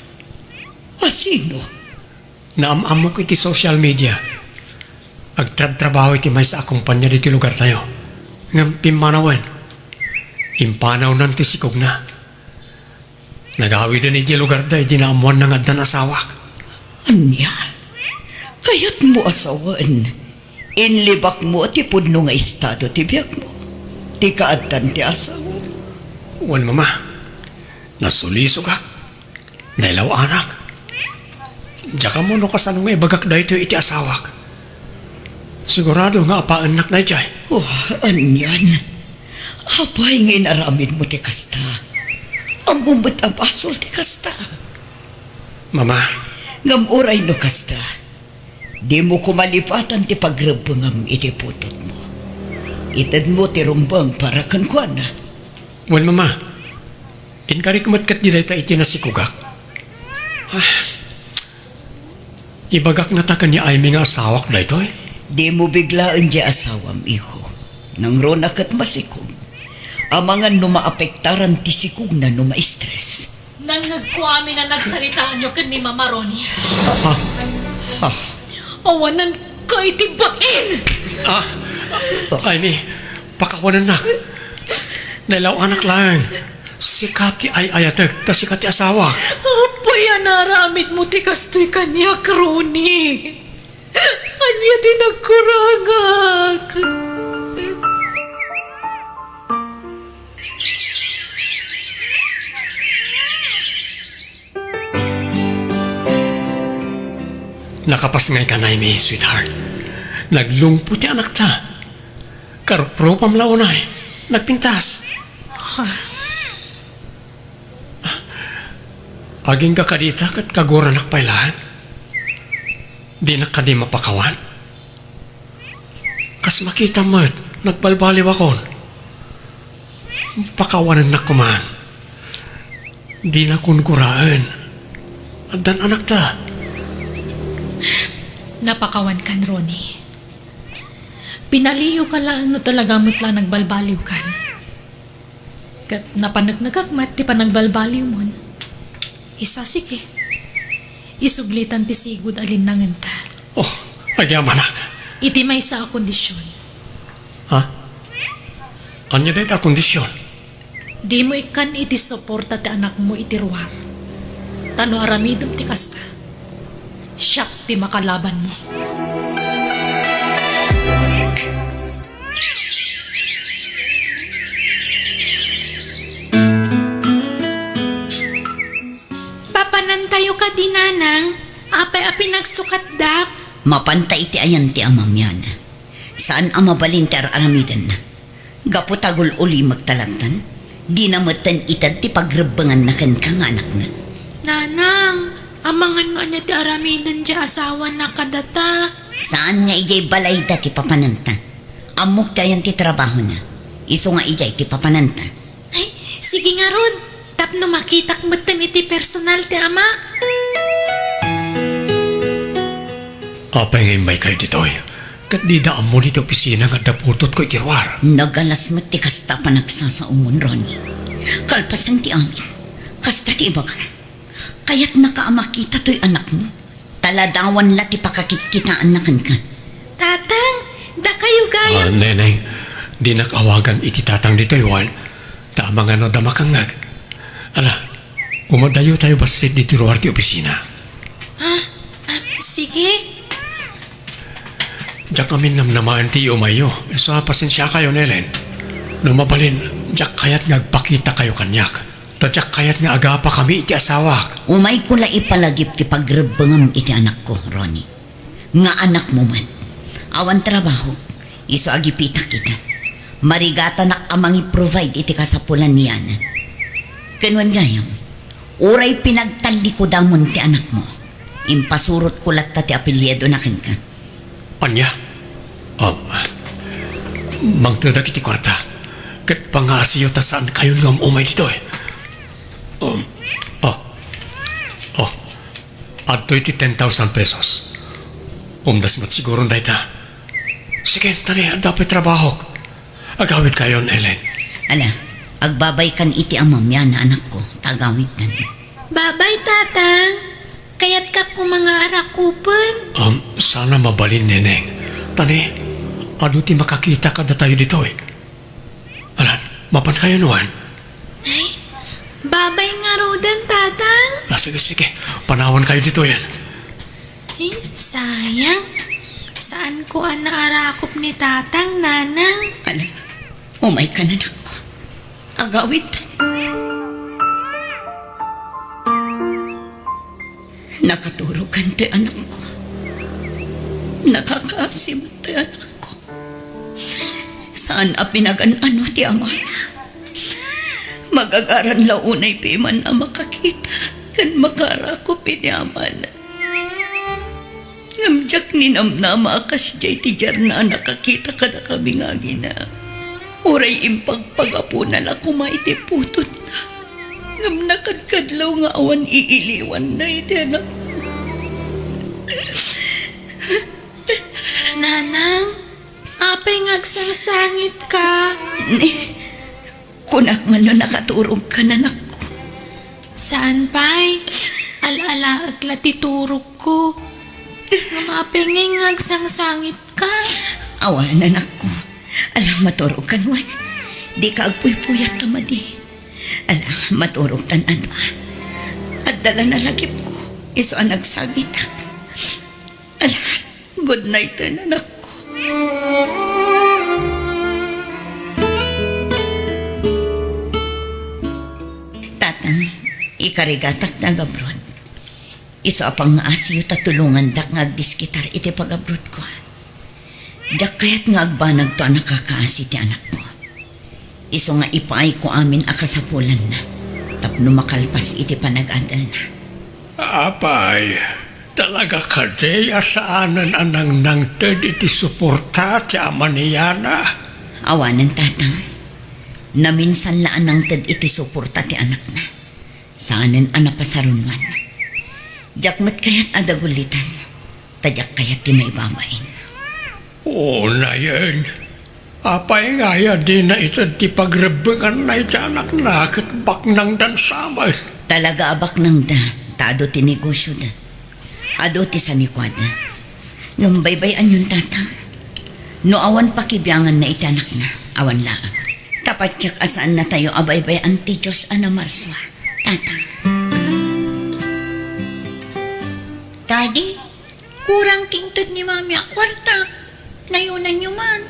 A sino? Naam-ammok iti social media. Agtrabtrabaho iti maysa a kompania ditoy lugartayo. Ngem pimmanawen, impanawnan ti sikogna. Nagawiden idiay lugarda idi naammoanna nga addan asawak. Ania? Kayatmo a sawen? Inlibakmo ti pudno nga estado ti biagmo, ti kaaddan ti asawam. Wen, Mama, nasulisogak, nailaw-anak. Diak ammo no kasano nga ibagak daytoy iti asawak. Sigurado nga apaennak daydiay. Oh, anian? Apay nga inaramidmo ti kasta? Ammom met a basol ti kasta. Mama. Ngem uray no kasta, dimo koma lipatan ti pagrebbengam iti putotmo. Itedmo ti rumbeng para kenkuana. Wen, Mama, inkarik met ketdi dayta iti nasikogak. Ah, ibagak ngata ken ni Aimee nga asawak daytoy? Dimo biglaen diay asawam, iho. Nangruna ket masikog. Amangan no maapektaran ti sikogna no ma-stress. Nangngegko amin a nagsaritaanyo ken ni Mama, Ronnie. Ah. Ah. Awananka iti bain! Ah. Aimee, pakawanennak. Nailaw-anak laeng. Sika ti ay-ayatek, ta sika ti asawak. Apay a naaramidmo ti kastoy kaniak, Ronnie? Ania ti nagkurangak? Nakapas ngay kanay mi, sweetheart. Naglungpo ti anakta. Karuprupam la unay. Nagpintas. Agingga kadi ita ket kaguranak pay laeng. Dinak kadi mapakawan? Kas makitam met, nagbalbaliwakon. Pakawanennak koman. Dinakon guraen. Addan anakta. Napakawankan, Ronnie. Pinaliiwka laeng no talaga met la nagbalbaliwkan. Ket napaneknekak met ti panagbalbaliwmon. Isu a sige. Isublitan ti sigud a linnangenta. Oh, agyamanak. Iti maysa a kondision. Ha? Ania dayta a kondision? Dimo ikkan iti suporta ti anakmo iti ruar. Ta no aramidem ti kasta, siak ti makalabanmo. Papanantayo kadi, Nanang? Apay a pinagsukatdak? Mapanta iti ayan ti amam, Yana. Saan a mabalin ti ar-aramidenna. Gapu ta gul-ulimekta lattan, dina metten ited ti pagrebbenganna kenka nga anakna. Nanang, amangan no ania ti aramiden diay asawana kadata? Saan nga idiay balayda ti papananta. Ammok ti ayan ti trabahona. Isu nga idiay ti papananta. Ay, sige ngarud, tapno makitak metten iti personal ti amak. Apay nga immaykayo ditoy? Ket dida ammo ditoy opisina nga adda putotko iti ruar. Nagalas met ti kasta a panagsasaomon, Ronnie. Kalpasan ti amin, kasta ti ibagam. Kayatnaka a makita toy anakmo. Ta ladawan la ti pakakitkitaanna kenka. Tatang, dakayo gayam. Ah, Neneng, dinak awagan iti tatang ditoy, wen. Ta amangan no adda makangngeg. Ala, umadayotayo bassit ditoy ruar ti opisina. Ah, ah, sige. Diak amin namnamaen ti iumayyo. Isu a pasensiakayo, Nelen. No mabalin, diak kayat nga agpakitakayo kaniak. Ta diak kayat nga agapakami iti asawak. Umayko la ipalagip ti pagrebbengem iti anakko, Ronnie. Nga anakmo met. Awan trabaho, isu a gipitak ita. Marigatanak a mangi-provide iti kasapulan ni Yana. Ken wen gayam, uray pinagtallikodamon ti anakmo, impasurotko latta ti apelyidona kenka. Ania? Um, mangtedak iti kuarta. Ket pangaasiyo ta saankayon nga um-umay ditoy. Um, oh. Oh. Adtoy ti ten thousand pesos. Umdas met siguron dayta. Sige, tani, adda pay trabahok. Agawidkayon, Ellen. Ala, agbabaykan iti amam, Yana, anakko, ta agawidtan. Babay, Tatang. Kayatka koma nga arakupen. Um, sana mabalin, Neneng. Tani, adu ti makakita kadatayo ditoy. Alan, mapankayon, wen? Ay, babay ngaruden, Tatang. Ah, sige, sige. Panawankayo ditoyen. Ay, sayang. Saanko a naarakop ni Tatang, Nanang. Ala, umaykan, anakko. Agawid. Nakaturogkan ti anakko. Nakakaasi met ti anakko. Saan a pinagan-ano ti amana. Magagaran la unay piman a makakita ken makaarakop iti amana. Ngem diak ninamnama a kasdiay ti diarna a nakakita kadakami nga agina. Uray impagpagapona la koma iti putotna. Ngem nakadkadlaw nga awan iiliwanna iti anakko. Nanang, apay nga agsangsangitka? Ni, kunak nga no nakaturogkan, anakko. Saan pay? Al-alaek la ti turogko. Ngem apay ngay nga agsangsangitka? Awan, anakko. Ala, maturogkan wen. Dika agpuypuyat ta madi. Ala, maturogtan adu. Adda la nalagipko. Isu a nagsangitak. Ala, good night, anakko. Tatang, ikarigatak nga agabroad. Isu a pangngaasiyo ta tulongandak nga agdiskitar iti pagabroadko. Diak kayat nga agbanagto a nakakaasi ti anakko. Isu nga ipaayko amin a kasapulanna tapno makalpas iti panag-adalna. Apay, talaga kadi a saanen a nangnangted iti suporta ti ama ni Yana? Awanen, Tatang. Naminsan la a nangted iti suporta ti anakna. Saanen a napasarunwan. Diak met kayat a dagulitan, ta diak kayat ti maibabain. Unayen, apay ngay a dina ited ti pagrebbenganna iti anakna ket baknangdan sa met? Talaga a baknangda, ta adu ti negosioda. Adu ti sanikuada. Ngem baybay-anyon, Tatang. No awan pakibianganna iti anakna, awan laeng. Ta patiek a saannatayo a baybay-an ti Dios a namarsua, Tatang. Daddy, kurang ti inted ni Mami a kuarta. Nayunanyo man.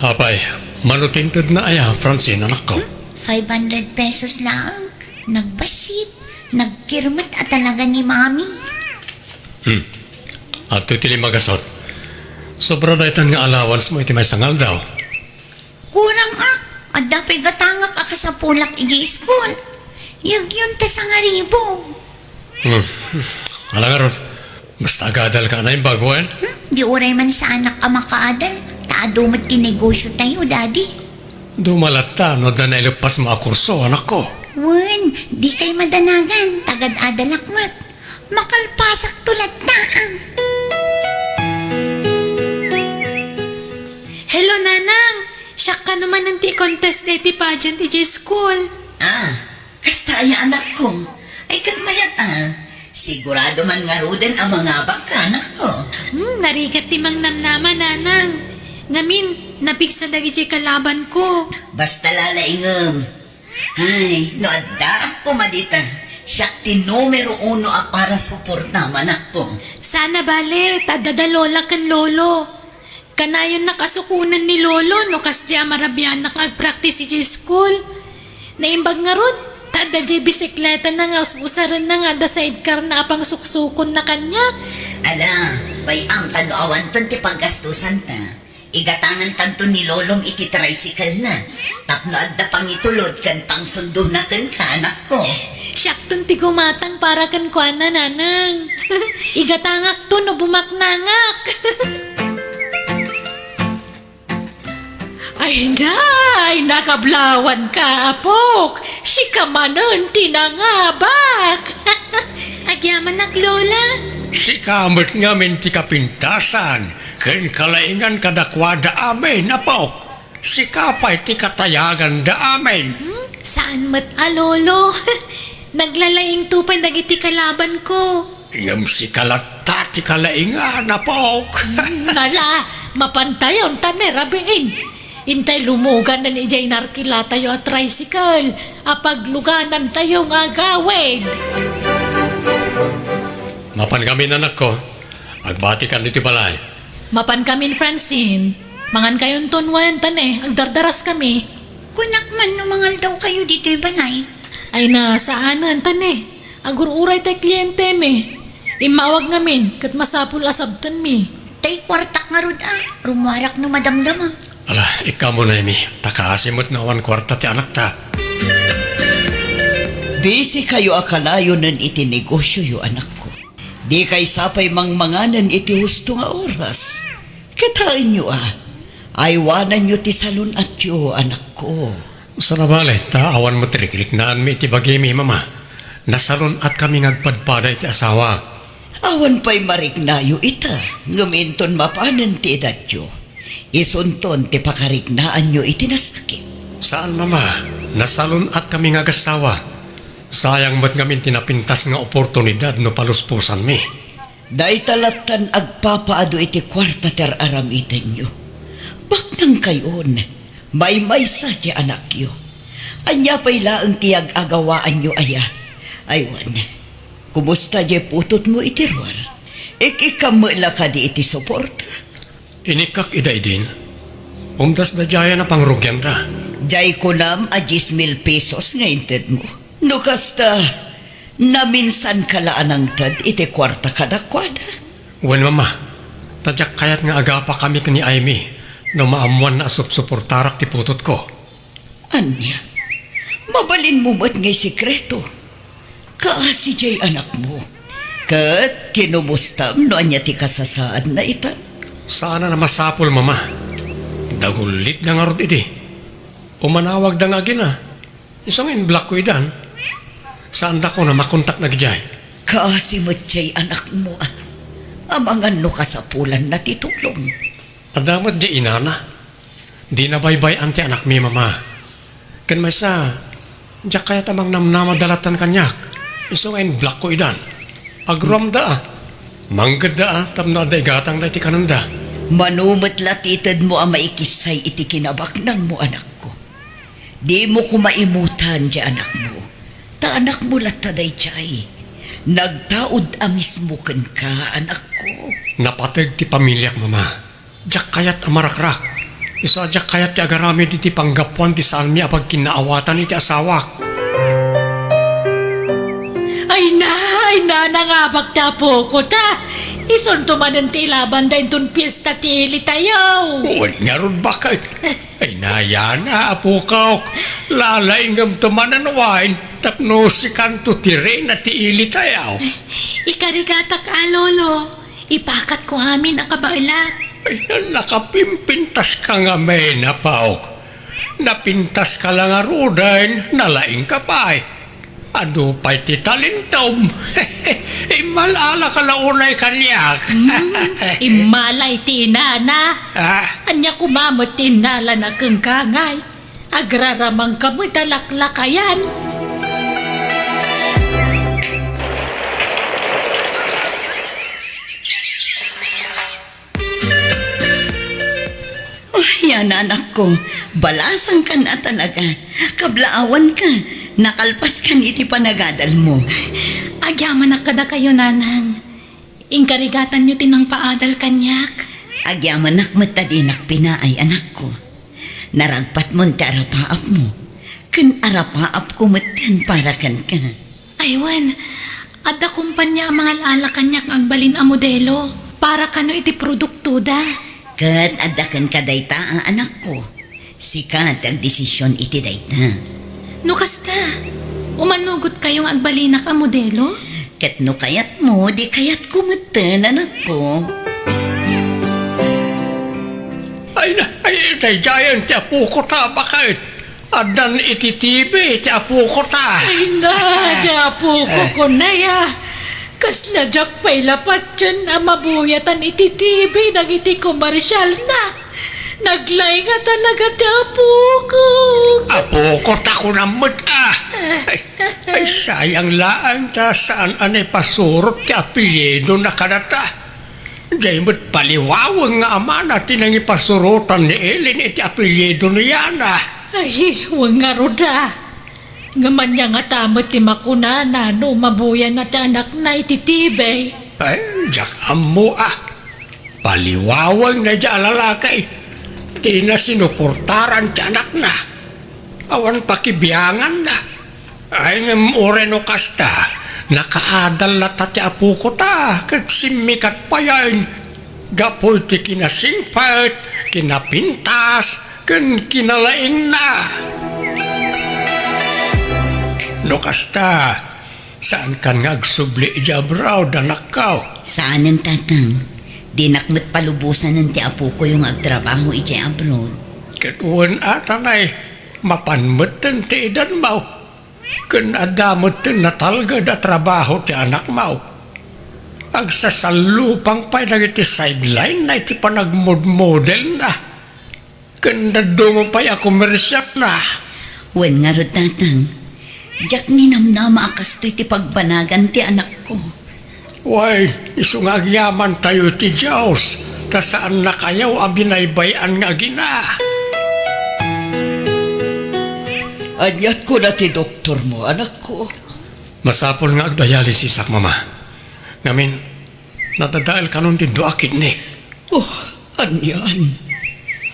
Apay, mano ti intedna aya, Francine, anakko? Hmm? Five hundred pesos laeng. Nagbassit, nagkirmet a talaga ni Mami. Hmm. Adtoy ti lima gasut. Sobra daytan nga allowance mo iti maysa nga aldaw. Kurang a, adda pay gatangak a kasapulak idiay school. Yagyon ta sangaribo. Hmm. Ala ngarud, basta agadalka a naimbag wen? Hmm? Di uray man saanak a makaadal, ta adu met ti negosiotayo, Daddy. Dumalatta no adda naileppasmo a kurso, anakko. Wen, dikay madanagan, tagad-adalak met. Makalpasakto latta, ah. Hello, Nanang! Siak kano manen ti contest daytoy pageant idiay school. Ah, kasta aya, anakko? Ay, ket mayat a. Sigurado man ngaruden a mangabakka, anakko. Hmm, narigat ti mangnamnama, Nanang. Ngamin, napigsa dagidiay kalabanko. Basta lalaingem. Ay, no addaak koma dita, siak ti numero uno a para suportam, anakko. Saan a bale, ta adda da lola ken lolo. Kanayonnak a sukonen ni lolo no kasdiay a marabianak nga agpraktis idiay school. Naimbag ngarud, ta adda diay bisikletana nga us-usarenna nga adda sidecarna a pangsuksukonna kaniak. Ala, bay-am ta no awanton ti paggastusanta. Igatangantanto ni lolom iti tricycle-na tapno adda pangitulod ken pangsundona kenka, anakko. Siakton ti gumatang para kenkuana, Nanang. Igatangakto no bumaknangak. Ay, nay, nakablawanka, apok. Sika manen ti nangabak. Agyamanak, Lola. Sika met ngamin ti kapintasan ken kalaingan kadakuada amin, apok. Sika pay ti katayaganda amin. Hmm? Saan met a, Lolo? Naglalaingto pay dagiti kalabanko. Ngem sika latta ti kalaingan, apok. Hmm, ala, mapantayon ta ne rabiin. Intay lumuganen idiay inarkilatayo a tricycle a pagluganantayo nga agawid. Mapan ngamin, anakko. Agbatikan ditoy balay. Mapankamin, Francine. Mangankayonton wen, ta ne, agdardaraskami. Kunak man no mangaldawkayo ditoy balay. Ay na, saanen, ta ne. Agur-uray tay klientemi. Immawag ngamin, ket masapul a sabtenmi. Tay kuartak ngarud a, rummuarak no madamdama. Ala, ikkamunaymi, ta kaasi met no awan kuarta ti anakta. Busy kayo a kanayonen iti negosioyo, anakko. Dikay sa pay mangmanganen iti husto nga oras. Kitaenyo a, aywananyo ti salun-atyo, anakko. Saan a bale, ta awan met riknaanmi iti bagimi, Mama. Nasalun-atkami nga agpadpada iti asawak. Awan pay mariknayo ita, ngem inton mapanen ti edadyo, isunton ti pakariknaanyo iti nasakit. Saan, Mama. Nasalun-atkami nga agassawa. Sayang met ngamin ti napintas nga oportunidad no palusposanmi. Dayta lattan agpapaadu iti kuarta ti ar-aramidenyo. Baknangkayon, maymaysa ti anakyo. Ania pay laeng ti yag-agawaanyo aya? Aywan, kumusta diay putotmo iti ruar? Ik-ikkam met la kadi iti suporta? Inikkak ida idin. Umdas daydiayen a pangrugianta. Diay kunam a dies mil pesos nga intedmo? No kasta, naminsanka la a nangted iti kuarta kadakuada? Wen, Mama, ta diak kayat nga agapakami ken ni Aimee no maammoanna a supsuportarak ti putotko. Ania? Mabalinmo met nga isekreto? Kaasi diay anakmo. Ket kinumustam no ania ti kasasaadna itan? Saanen a masapul, Mama. Dagullitda ngarud idi. Umanawagda nga agina. Isu nga in-blockko idan. Saandakon a makontak dagidiay. Kaasi met diay anakmo, a. Amangan no kasapulanna ti tulong. Adda met diay inana. Dina baybay-an ti anakmi, Mama. Ken maysa, diak kayat a mangnamnama da lattan kaniak. Isu nga in-blockko idan. Agruamda a. Manggedda a tapno adda igatangda iti kanenda. Mano met la ti itedmo a maikissay iti kinabaknangmo, anakko. Dimo koma imutan diay anakmo. Ta anakmo latta daydiay. Nagtaud a mismo kenka, anakko. Napateg ti pamiliak, Mama. Diak kayat a marakrak. Isu a diak kayat ti agaramid iti panggapuan ti saanmi a pagkinnaawatan iti asawak. Ay na, ay na, nangabak ti apokota. Isunto manen ti ilabanda inton piesta ti ilitayo. Wen ngarud, baket. Ay na, yana, apokok. Lalaingem to manen wine tapno sikanto ti reyna ti ilitayo. Ikarigatak a, Lolo. Ipakatko amin a kabaelak. Ay, nakapimpintaska ngamin, apok. Napintaska la ngaruden, nalaingka pay. Adu pay ti talintom. Immal-alaka la unay kaniak. Hmm, immalay ti inana. Ah. Ania koma met ti innalana kenka ngay? Agraramangka met a laklakayan. Oh, yana, anakko, balasangkan a talaga. Kablaawanka, nakalpaskan iti panagadalmo. Agyamanak kadakayo, Nanang. Inkarigatanyo ti nangpaadal kaniak. Agyamanak met ta dinak pinaay, anakko. Naragpatmon ti arapaapmo, ken arapaapko metten para kenka. Ay wen, adda kompania a mangal-ala kaniak nga agbalin a modelo para kano iti produktoda. Ket adda kenka dayta a, anakko. Sika ti agdesision iti dayta. No kasta, umannogotkayo nga agbalinak a modelo? Ket no kayatmo, di kayatko metten, anakko. Ay na, ay, daydiayen ti apokota, baket. Addan iti T V ti apokota. Ay na, ti apokon aya. Kasla diak pay la patien a mabuyatan iti T V dagiti komersialna. Naglaing a talaga ti apokok. Apokota kunam met a. Ay, ay, sayang laeng ta saan a naipasurot ti apelyidona kadata. Diay met paliwawen nga amana ti nangipasurotan ni Ellen iti apelyido ni Yana. Ay, wen ngarud a. Ngem ania ngata met ti makunana no mabuyanna ti anakna iti T V? Ay, diak ammo a. Paliwaweng na dia a lalaki ti nasinuportaran ti anakna. Awan pakibianganna. Ay, ngem uray no kasta, nakaadal latta ti apoko ta, ket simmikat payen gapu iti kinasingpet, kinapintas, ken kinalaingna. No kasta, saankan nga agsubli idiay abroad, anakko? Saanen, Tatang. Dinak met palubosanen ti apokoyo nga agtrabaho idiay abroad. Ket wen a, Tanay, mapan metten ti edanmo. Ken adda metten natalged a trabaho ti anakmo. Agsasallupang pay dagiti sideline-na iti panagmodmodelna. Ken dadduma pay a komersialna. Wen ngarud, Tatang, diak ninamnama a kastoy ti pagbanagan ti anakko. Wen, isu nga agyamantayo iti Dios, ta saannakayo a binaybay-an nga agina. Aniat kuna ti doktormo, anakko? Masapul nga agdialysis-ak, Mama. Ngamin, nadadael kanon ti dua a kidney. Oh, anian?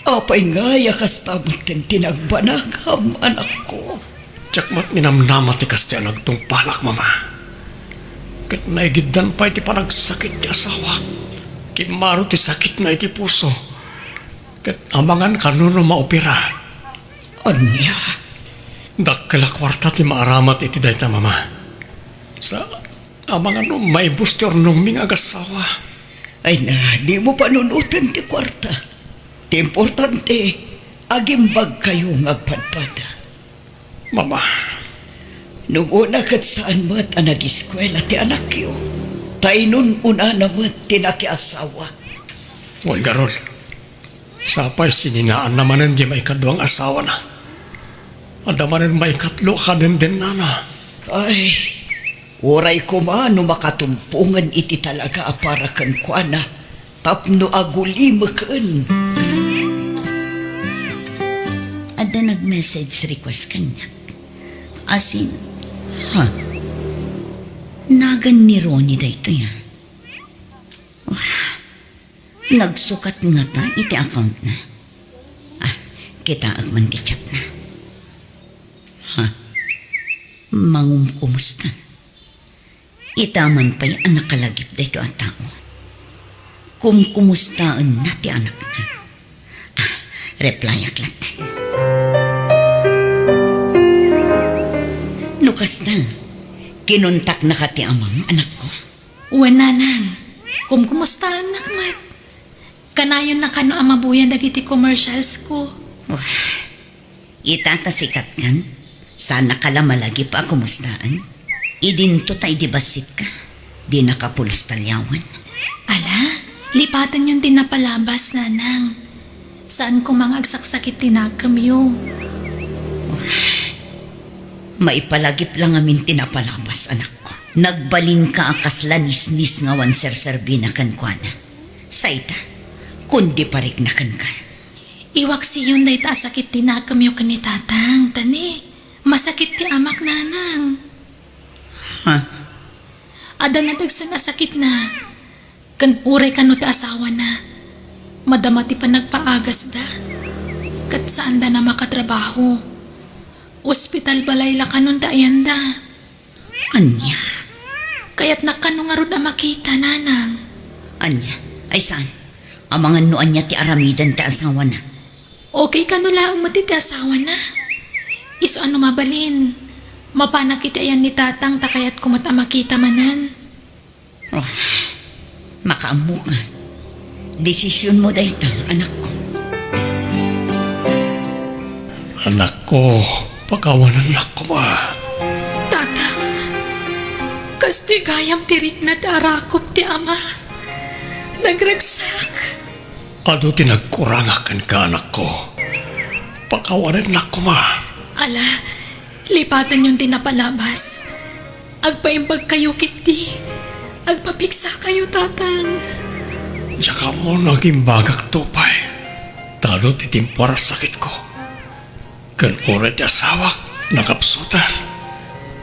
Apay ngay a kasta metten ti nagbanagam, anakko? Diak met ninamnama ti kastoy a nagtungpalak, Mama. Ket naigiddan pay ti panagsakit ti asawak. Kimmaro ti sakitna iti puso. Ket amangan kanon no maopera. Ania? Dakkel a kuarta ti maaramat iti dayta, Mama. Sa, amangan no maibus ti urnongmi nga agassawa. Ay na, dimo panunoten ti kuarta. Ti importante, agimbagkayo nga agpadpada. Mama. Nung una ket saan met a nagiskuela ti anakyo, ta inun-unana met ti nakiasawa. Wen ngarud, sapay sininaanna manen ti maikadua nga asawana. Adda manen maikatlo a kadendennana. Ay, uray koma no makatumpongen iti talaga a para kenkuana tapno agulimeken. Adda nag-message request kaniak. Asin, ha? Nagan ni Ronnie daytoy, a. Wah, nagsukat ngata iti account-na? Ah, kitaek man ti chat-na. Ha? Mangumkumusta? Ita man pay a nakalagip daytoy a tao. Kumkumustaenna ti anakna. Ah, reply-ak latta. No kasta, kinontaknaka ti amam, anakko? Wen, nanang. Kumkumustaennak met. Kanayonna kano a mabuya dagiti commercials-ko. Wah, ita ta sikatkan, saannaka la malagip a kumustaen? Idinto ta idi bassitka, dinaka pulos talliawen. Ala, lipatenyon ti napalabas, nanang. Saan koma nga agsaksakit ti nakemyo. Wah, maipalagip la ngamin ti napalabas, anakko. Nagbalinka a kasla nisnis nga awan serserbina kenkuana. Sa ita, kundi parikna kenka. Iwaksiyon dayta a sakit ti nakemyo ken ni tatang, ta ni, masakit ti amak, nanang. Ha? Adda nadagsen a sakitna, ken uray kano ti asawana, madama ti panagpaagasda, ket saandana makatrabaho. Ospital balay la kanon ti ayanda. Ania? Kayatnak kano ngarud a makita, nanang. Ania? Ay saan? Amangan no ania ti aramiden ti asawana. Okay kano laeng met iti asawana. Isu a no mabalin, mapanak iti ayan ni tatang ta kayatko met a makita manen. Oh, makaammoka. Desisionmo dayta, anakko. Anakko, pakawanennak koma. Tatang, kastoy gayam ti rikna ti arakop ti ama. Nagragsak. Adu ti nagkurangak kenka, anakko. Pakawanennak koma. Ala, lipatenyon ti napalabas. Agpaimbagkayo ketdi. Agpapigsakayo, tatang. Diak ammo no agimbagakto pay. Ta adu ti timpuar a sakitko. Ken uray ti asawak, nakapsuten.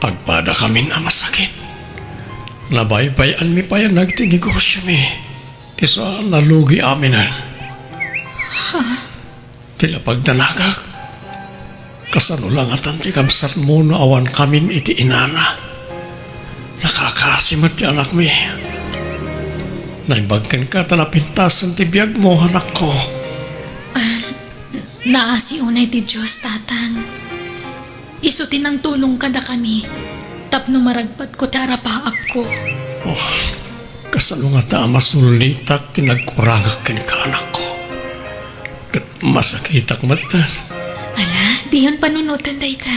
Agpadakamin a masakit. Nabaybay-anmi pay a nagti negosyomi. Isu a nalugi aminen. Ti lapagdanagak, kasano la ngatan ti kabsatmo no awan kamin iti inana? Nakakaasi met ti anakmi. Naimbag kenka ta napintasen ti biagmo, anakko. Naasi unay ti Dios, Tatang. Isu ti nangtulong kadakami tapno maragpatko ti arapaapko. Oh, kasano ngata a masullitak ti nagkurangak kenka, anakko? Ket masakitak met. Ala, diyon panunoten dayta.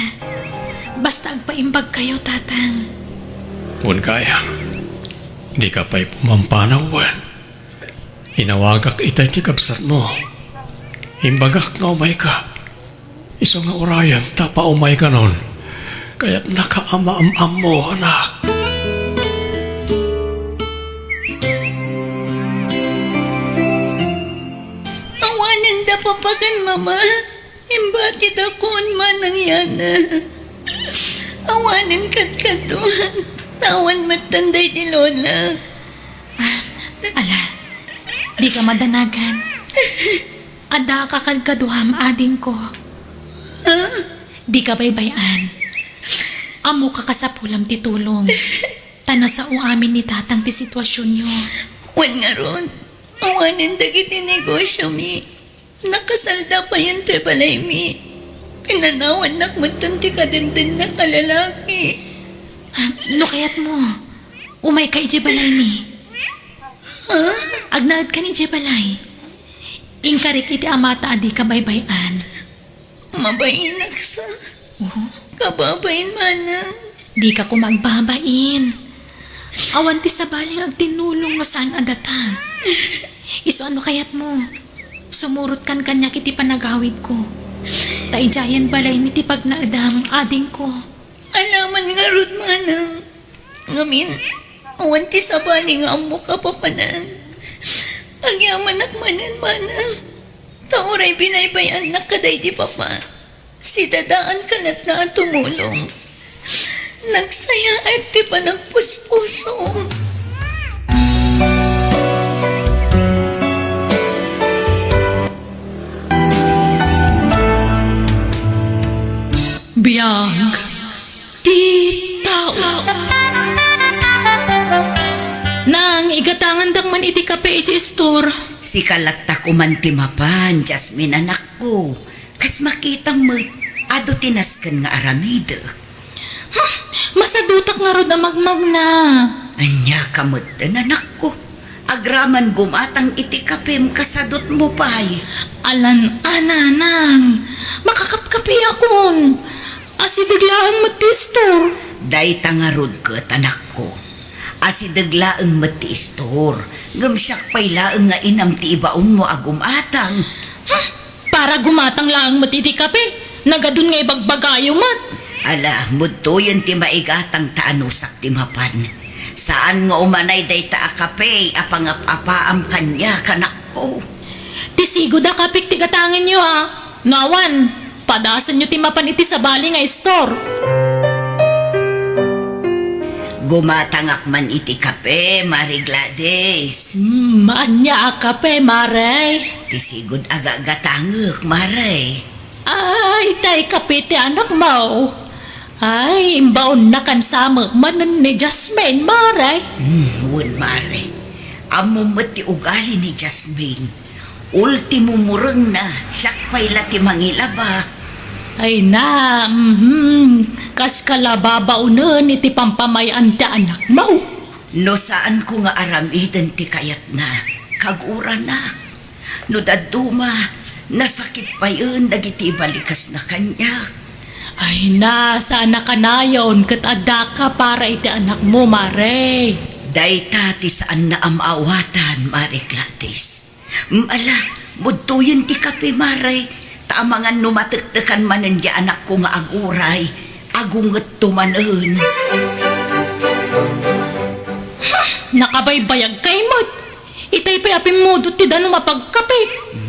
Basta agpaimbagkayo, Tatang. Wen gayam, dika pay pumampanaw, wen? Inawagak itay ti kabsatmo. Imbagak nga umayka. Isu nga urayem ta paumaykanon. Kayatnaka a maam-ammo, anak. Awanen da Papa ken Mama. Imbatit a kun manang yana. Awanen kadkaduan. Tawan metten daydi Lola. Ah, ala, dika madanagan. Adda a kakadkaduam, adingko. Ha? Dika baybay-an. Ammoka kasapulam ti tulong. Ta nasao amin ni Tatang ti situasionyo. Wen ngarud, awanen dagiti negosiomi. Nakasalda payen ti balaymi. Pinanawannak metten ti kadendennak a lalaki. No kayatmo, umayka idiay balaymi. Ha? Agnaedkan idiay balay. Inkarik iti amata a dika baybay-an. Mabainak sa. Oh? Kababain manang. Dika koma agbabain. Awan ti sabali nga agtinnulong no saan a data. Isu a no kayatmo, sumurotkan kaniak iti panagawidko. Ta idiayen balaymi ti pagnaedam, adingko. Alaman ngarud manang. Ngamin, awan ti sabali nga ammoka a papanan. Agyamanak manen manang. Ta uray binaybay-annak kadaydi Papa, sidadaanka latta a tumulong. Nagsayaat ti panagpuspusom. Biag ti tao. Nang, igatangandak man iti kape iti istor. Sika latta koman ti mapan, Jasmine, anakko. Kas makitam met, adu ti nasken nga aramidek. Hmm, masadutak ngarud a magmagna. Ania ka met, anakko? Agraman gumatang iti kapem, kasadutmo pay. Alan a, nanang, makakapkapiakon. Asideg laeng met ti istor. Dayta ngarud ket, anakko. Asideg laeng met ti istor, ngem siak pay laeng nga inam ti ibaonmo a gumatang. Hmm, para gumatang laeng met iti kape, nagadun nga ibagbagayo met. Ala, mudtoyen ti maigatang ta anusak ti mapan. Saan nga umanay dayta a kape a pangap-apaam kaniak, anakko. Ti sigud a kapek ti gatangenyo, a. No awan, padasenyo ti mapan iti sabali nga istor. Gumatangak man iti kape, Mare Gladys. Hmm, ania a kape, Mare? Ti sigud a gagatangek, Mare. Ay, tay kape ti anakmo. Ay, imbaonnakan sa met manen ni Jasmine, Mare. Hmm, wen, Mare. Ammom met ti ugali ni Jasmine. Ultimo murengna, siak pay la ti mangilaba. Ay na, mhm. Kaska la babaonen iti pampamay-an ti anakmo. No saanko nga aramiden ti kayatna, kaguranak. No dadduma, nasakit payen dagiti ibalikasna kaniak. Ay na, saan a kanayon ket addaka para iti anakmo, Mare. Dayta ti saanna a maawatan, Mare Gladys. Mm, ala, budtoyen ti kape, Mare. Ta amangan no matektekan manen ti anakko nga aguray, agungetto manen. Nakabaybayagkay met. Itay pay a pimmudot ti danum a pagkape.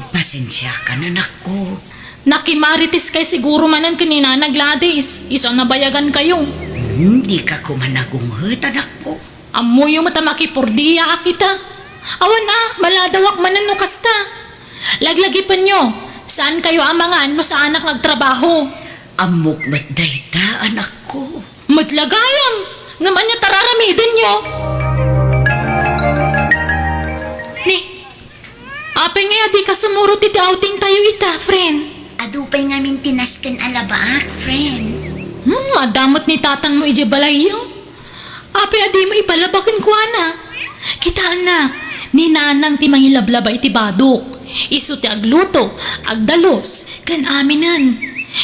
Pasensiakan, anakko. Nakimaritiskay siguro manen ken ni Nana Gladys, isu a nabayagankayo. Hmm, dika koma nagunget, anakko. Ammoyo met a makipurdiaak ita. Awan a, maladawak manen no kasta. Laglagipenyo, saankayo a mangan no saanak nga agtrabaho. Ammok met dayta, anakko. Met la gayam, ngem ania ti ar-aramidenyo? Ni, apay ngay a dika sumurot iti outing tayo ita, friend? Adu pay ngamin ti nasken a labaak, friend. Hmm, adda met ni tatangmo idiay balayyo. Apay a dimo ipalaba kenkuana? Kita, anak, ni nanang ti mangilablaba iti badok. Isu ti agluto, agdalus, ken aminen.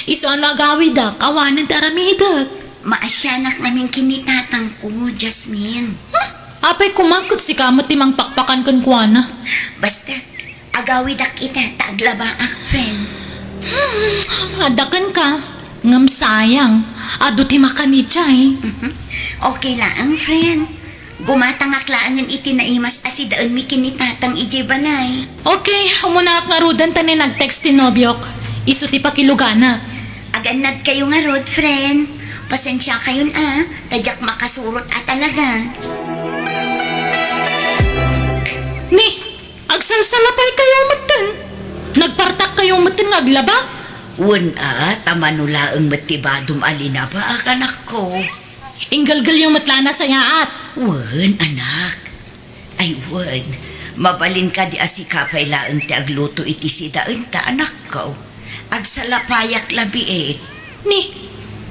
Isu a no agawidak, awanen ti aramidek. Maasianak ngamin ken ni tatangko, Jasmine. Hmm? Apay koma ket sika met ti mangpakpakan kenkuana? Basta, agawidak ita ta aglabaak, friend. Hmm, adda kenka. Ngem sayang, adu ti makan idiay. Mhm. Okay laeng, friend. Gumatangak laengen iti naimas a sidaenmi ken ni tatang idiay balay. Okay, umunaak ngaruden ta ni nag-text ti nobiok. Isu ti pakilugana. Agannadkayo ngarud, friend. Pasensiakayon a, ta diak makasurot a talaga. Ni, agsalsalapaykayo metten. Nagpartakkayo metten nga aglaba? Wen a, ta mano laeng met ti badom a linabaak, anakko. Inggelgelyo met la a nasayaat. Wen, anak. Ay, wen, mabalin kadi a sika pay laeng ti agluto iti sidaenta, anakko. Agsalapayak labiit. Ni,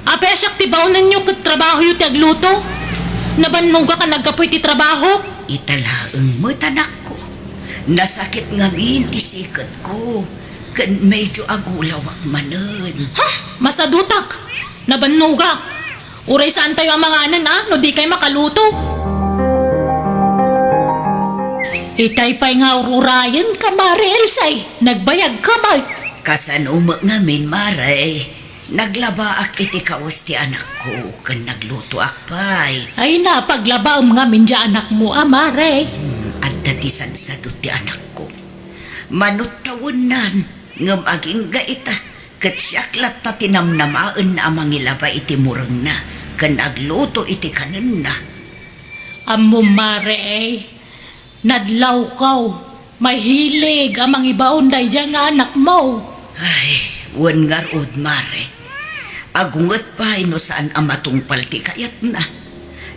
apay a siak ti baonenyo ket trabahoyo ti agluto? Nabannogak a naggapu iti trabaho? Ita laeng met, anakko. Nasakit ngamin ti siketko, ken medyo agulawak manen. Ha? Masadutak. Nabannogak. Uray saantayo a manganen a no dikay makaluto. Itay pay nga ur-urayenka, Mare Elsa, nagbayagka met. Kasano met ngamin, Mare? Naglabaak iti kawes ti anakko ken naglutoak pay. Ay, napaglabaem ngamin diay anakmo a, Mare. Hmm, adda ti sadsadot ti anakko. Manut tawennan, ngem agingga ita, ket siak latta ti namnamaenna a mangilaba iti murengna ken agluto iti kanenna. Ammom, Mare, nadlawkaw, mahilig a mangibaon daydiay nga anakmo. Ay, wen ngarud, Mare. Agunget pay no saan a matungpal ti kayatna.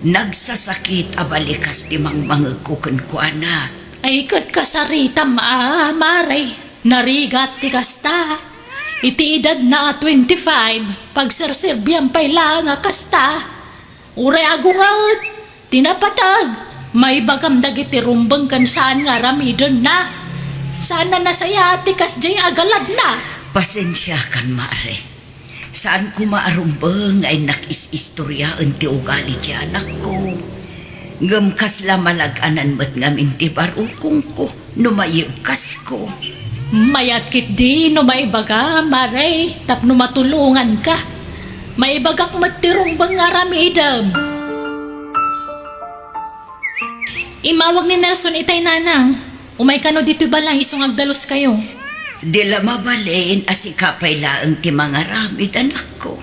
Nagsasakit a balikas ti mangmangegko kenkuana. Ay, ket kasaritam a, Mare. Narigat ti kasta. Iti edadna a twenty-five, pagserserbiam pay laeng a kasta. Uray agunget ti napateg, maibagam dagiti rumbeng ken saan nga aramidenna. Saan a nasayaat ti kasdiay a galadna. Pasensiakan, Mare. Saan koma a rumbeng nga innak is-istoriaen ti ugali ti anakko. Ngem kasla malag-anan met ngamin ti barukongko no mayebkasko. Mayat ketdi no maibaga, Mare, tapno matulonganka. Maibagak met ti rumbeng nga aramidem. Immawag ni Nelson itay, Nanang. Umay kano ditoy balay isu nga agdaluskayo. Di la mabalin a sika pay laeng ti mangaramid, anakko.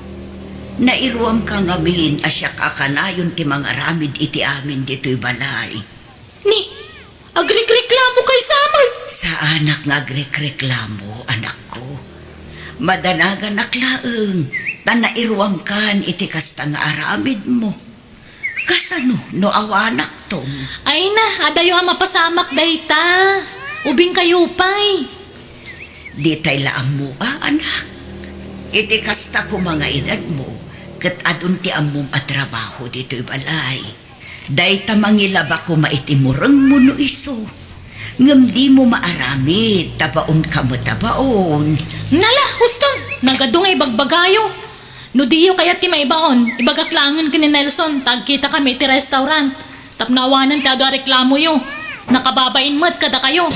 Nairuamka ngamin a siak a kanayon ti mangaramid iti amin ditoy balay. Ni, agrekreklamo kay sa met? Saanak nga agrekreklamo, anakko. Madanaganak laeng, ta nairuamkan iti kasta nga aramidmo. Kasano no awanakton? Ay na, adayo a mapasamak dayta. Ubingkayo pay. Ditay la ammo a, anak. Iti kasta koma nga edadmo, ket adun ti ammom a trabaho ditoy balay. Dayta mangilaba koma iti murengmo no isu. Ngem dimo maaramid, ta baonka met a baon. Nala, huston! Nagadu nga ibagbagayo. No diyo kayat ti maibaon, ibagak laengen ken ni Nelson, ta agkitakami iti restaurant. Tapno awanen ti adu a reklamoyo. Nakababain met kadakayo.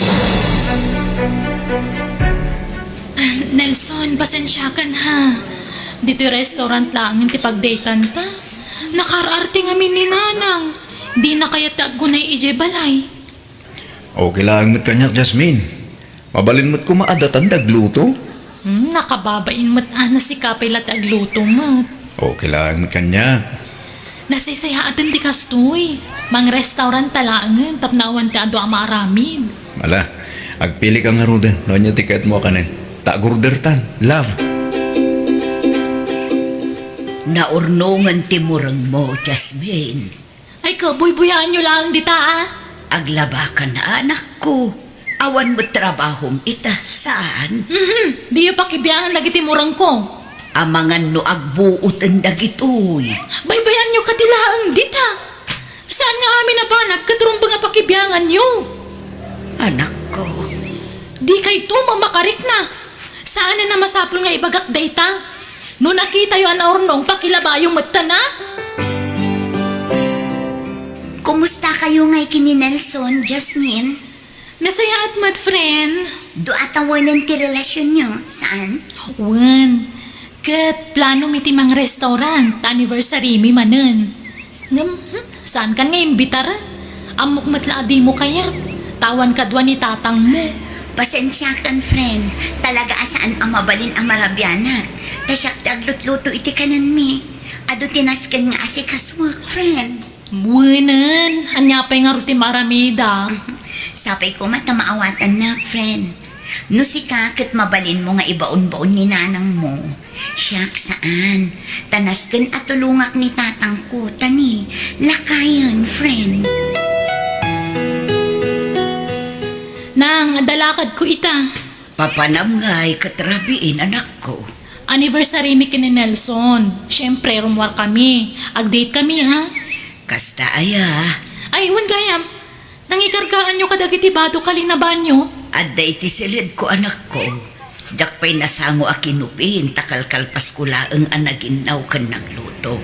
Nelson, pasensiakan ha. Ditoy restaurant laengen ti pagdatanta. Nakaar-arte ngamin ni Nanang. Dina kayat ti aggunay idiay balay. Okay laeng met kaniak, Jasmine. Mabalin met koma a datan ti agluto. Hmm, nakababain met a, sika pay la ti agluto met. Okay laeng met kaniak. Nasaysayaaten ti kastoy. Mangrestaurant ta laengen tapno awan ti adu a maaramid. Ala, agpilika ngaruden no ania ti kayatmo a kanen. Ta agordertan, love. Naurnongen ti murengmo, Jasmine. Ay, kabuybuyaanyo laeng dita, a. Aglabakan, anakko. Awan met trabahom ita, saan? Mhm, diyo pakibiangan dagiti murengko. Amangan no agbuoten dagitoy. Baybayanyo kadi laeng dita. Saan nga amin a banag ket rumbeng a pakibianganyo? Anakko. Dikayto mamakarikna. Saanen a masapul nga ibagak dayta? No nakitayo a naurnong, pakilabayo metten, a? Kumusta kayo ngay ken ni Nelson, Jasmine? Nasayaat met, friend. Dua tawenan ti relasyonyo, saan? Wen. Ket plano mi ti mangrestaurant, anniversary mi manen. Ngem, hmm, saankan nga imbitaran? Ammok met la a dimo kayat. Ta awan kadua ni tatangmo. Pasensiakan, friend. Talaga a saan a mabalin a marabianak. Ta siak ti aglutluto iti kanenmi. Adu ti nasken nga asikasuak, friend. Wenen, ania pay ngarud ti maaramida? Sapay koma ta maawatannak, friend. No sika ket mabalinmo nga ibaonbaon ni nanangmo, siak saan. Ta nasken a tulongak ni tatangko, ta ni, lakayen, friend. Nang, adda lakadko ita. Papanam ngay ket rabiin, anakko. Anniversary mi ken ni Nelson. Siyempre, rummuar kami. Ag-date kami, ha? Kasta aya. Ay, wen gayam. Nangikargaanyo kadagiti bado kalinabanyo? Adda iti siledko, anakko. Diak pay nasango a kinupin ta kalkalpasko laeng a naginnaw ken nagluto.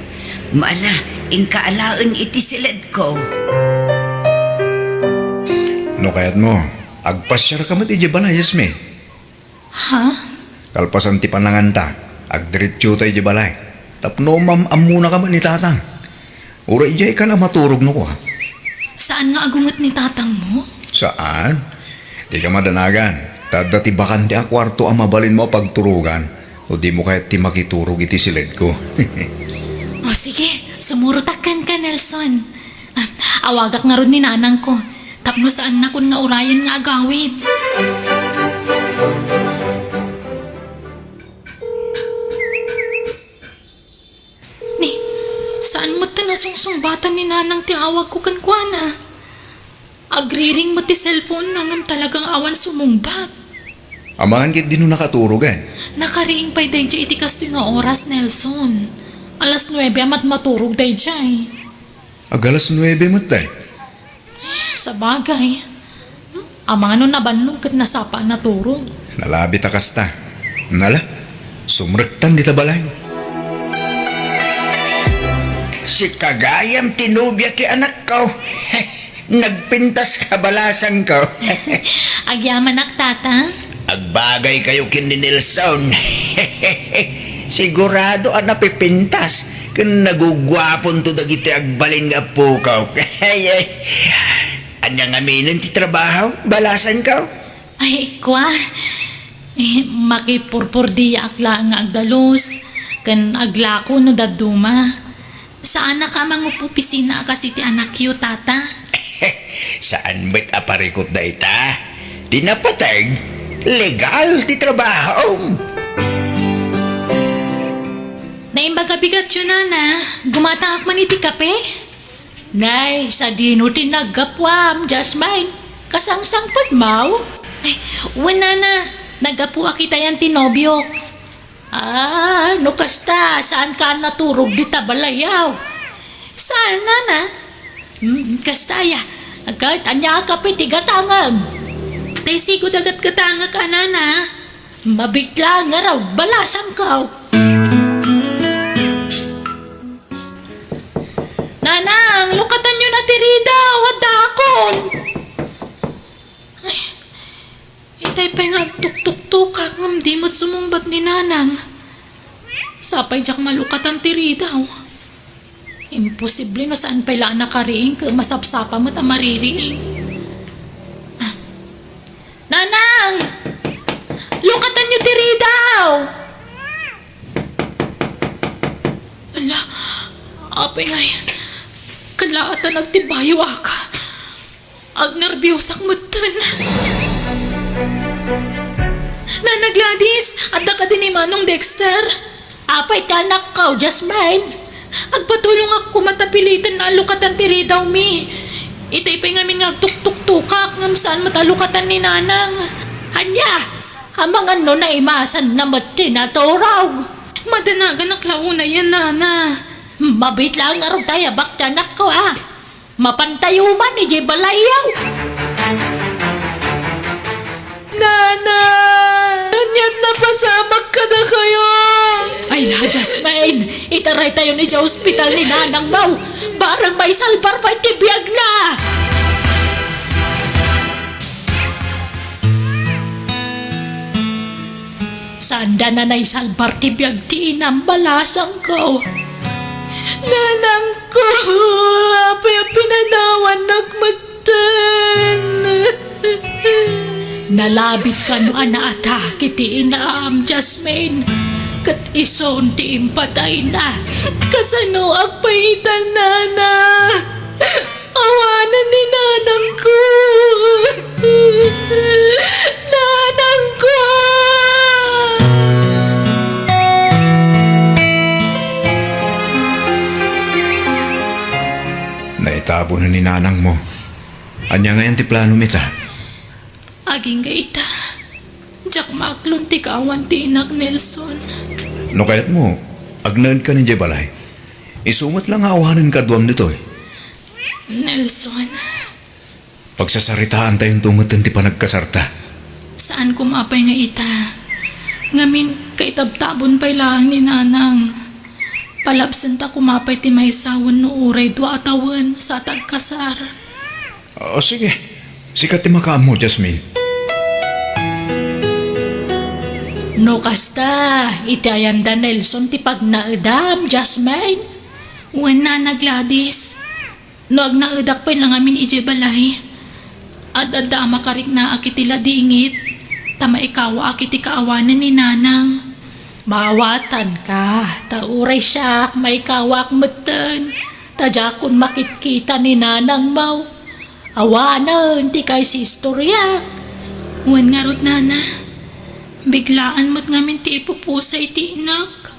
Maala, inka alaen iti siledko. No kayatmo, agpasiarka met idiay balay, Jasmine. Ha? Kalpasan ti pananganta, agdiretsota idiay balay. Tapno maam-ammonaka met ni tatang. Uray idiaykan a maturog no kua. Saan nga agunget ni tatangmo? Saan? Dika madanagan. Ta adda ti bakante a kuarto a mabalinmo a pagturogan no dimo kayat ti makiturog iti siledko. O sige, sumurotak kenka, Nelson. Ah, awagak ngarud ni nanangko, tapno saannakon nga urayen nga agawid. Ni, saan met ta nasungsungbatan ni nanang ti awagko kenkuana? Agriring met ti cellphone-na ngem talagang awan sumungbat. Amangan ket dino nakaturog, eh. Nakariing pay daydiay iti kastoy nga oras, Nelson. Alas nuebe a met maturog daydiay. Ag alas nuebe met, eh. Sabagay. Hmm? Amangan no nabannog ket nasapa a naturog. Nalabit a kasta. Nala, sumrektan dita balay. Sika gayam ti nobia ti anakko. Nagpintas ka, balasangko. Agyamanak, tata. Agbagay kayo ken ni Nelson. Sigurado a napipintas ken naguguaponto dagiti agbalin nga appokaw. Ania ngaminen ti trabaho, balasangko? Ay, kua. Eh, makipurpurdiaak laeng nga agdalus, ken aglako no dadduma. Saanak a mangupopisina a kas iti anakyo, tata? Saan met a parikut dayta? Ti napateg, legal ti trabahom. Naimbag a bigatyo, nana. Gumataak man iti kape. Nay, sadino ti naggapuam, Jasmine? Kasangsangpetmo? Ay, wen, nana. Naggapuak itayan ti nobiok. Ah, no kasta, saanka naturog dita balay, aw? Saan, nana? Hmm, kasta aya. Ket ania a kape ti gatangem? Tay sigo dagatgatangek a, nana. Mabitla nga raw balasangko. Nanang, lukatanyo na ti ridaw, addaakon. Ay, itay pay nga agtuktuktokak ngem di met sumungbat ni nanang. Sapay diak malukatan ti ridaw. Imposible no saan pay la a nakariing ket masapsapa met a maririing. Ah. Nanang! Lukatanyo ti ridaw! Ala, apay ngay, Laat a nagtibayoak. Agnerbiosak metten. Nana Gladys, adda kadi ni Manong Dexter? Apay ti anakko, Jasmine? Agpatulongak koma ta piliten nga alukatan ti ridawmi. Itay pay ngamin nga agtuktuktokak ngem saan met alukatan ni Nanang. Ania? Amangan no naimasanna met ti naturog. Madanaganak la unayen, Nana. Mabiit laeng ngarud ta ayabak ti anakko, a. Mapantayo man idiay balayyo. Nana! Aniat napasamak kadakayo? Ay na, Jasmine! Itaraytayon idiay ospital ni Nanangmo. Barang maisalbar pay ti biagna! Saanda a naisalbar ti biag ti inam, balasangko. Nanangko, apay a pinadawannak metten? Nalabit kano a naatake ti inam, Jasmine. Ket isun ti impatayna. Kasanoak pay ita, Nana? Awanen ni Nanangko. Nanangko! Naitabonen ni Nanangmo. Ania ngayen ti plano mi ta? Agingga ita, diak maaklon ti kaawan ti inak, Nelson. No kayatmo, agnaedka idiay balay. Isu met la nga awanen kaduam ditoy. Nelson. Pagsasaritaantayonto metten ti panagkasarta. Saan koma pay nga ita. Ngamin, kaitabtabon pay laeng ni Nanang. Palabsenta koma pay ti maysa wenno uray dua a tawen sa ti agkasar. O, sige. Sika ti makaammo, Jasmine. No kasta, iti ayanda Nelson ti pagnaedam, Jasmine? Wen, Nana Gladys. No agnaedak pay la ngamin idiay balay, ad-adda a makariknaak iti ladingit, ta maikawaak iti kaawanan ni Nanang. Maawatanka, ta uray siak, maikawaak metten, ta diakon makitkita ni Nanangmo. Awanen ti kaisistoriak. Wen ngarud, Nana, biglaan met ngamin ti ipupusa iti inak.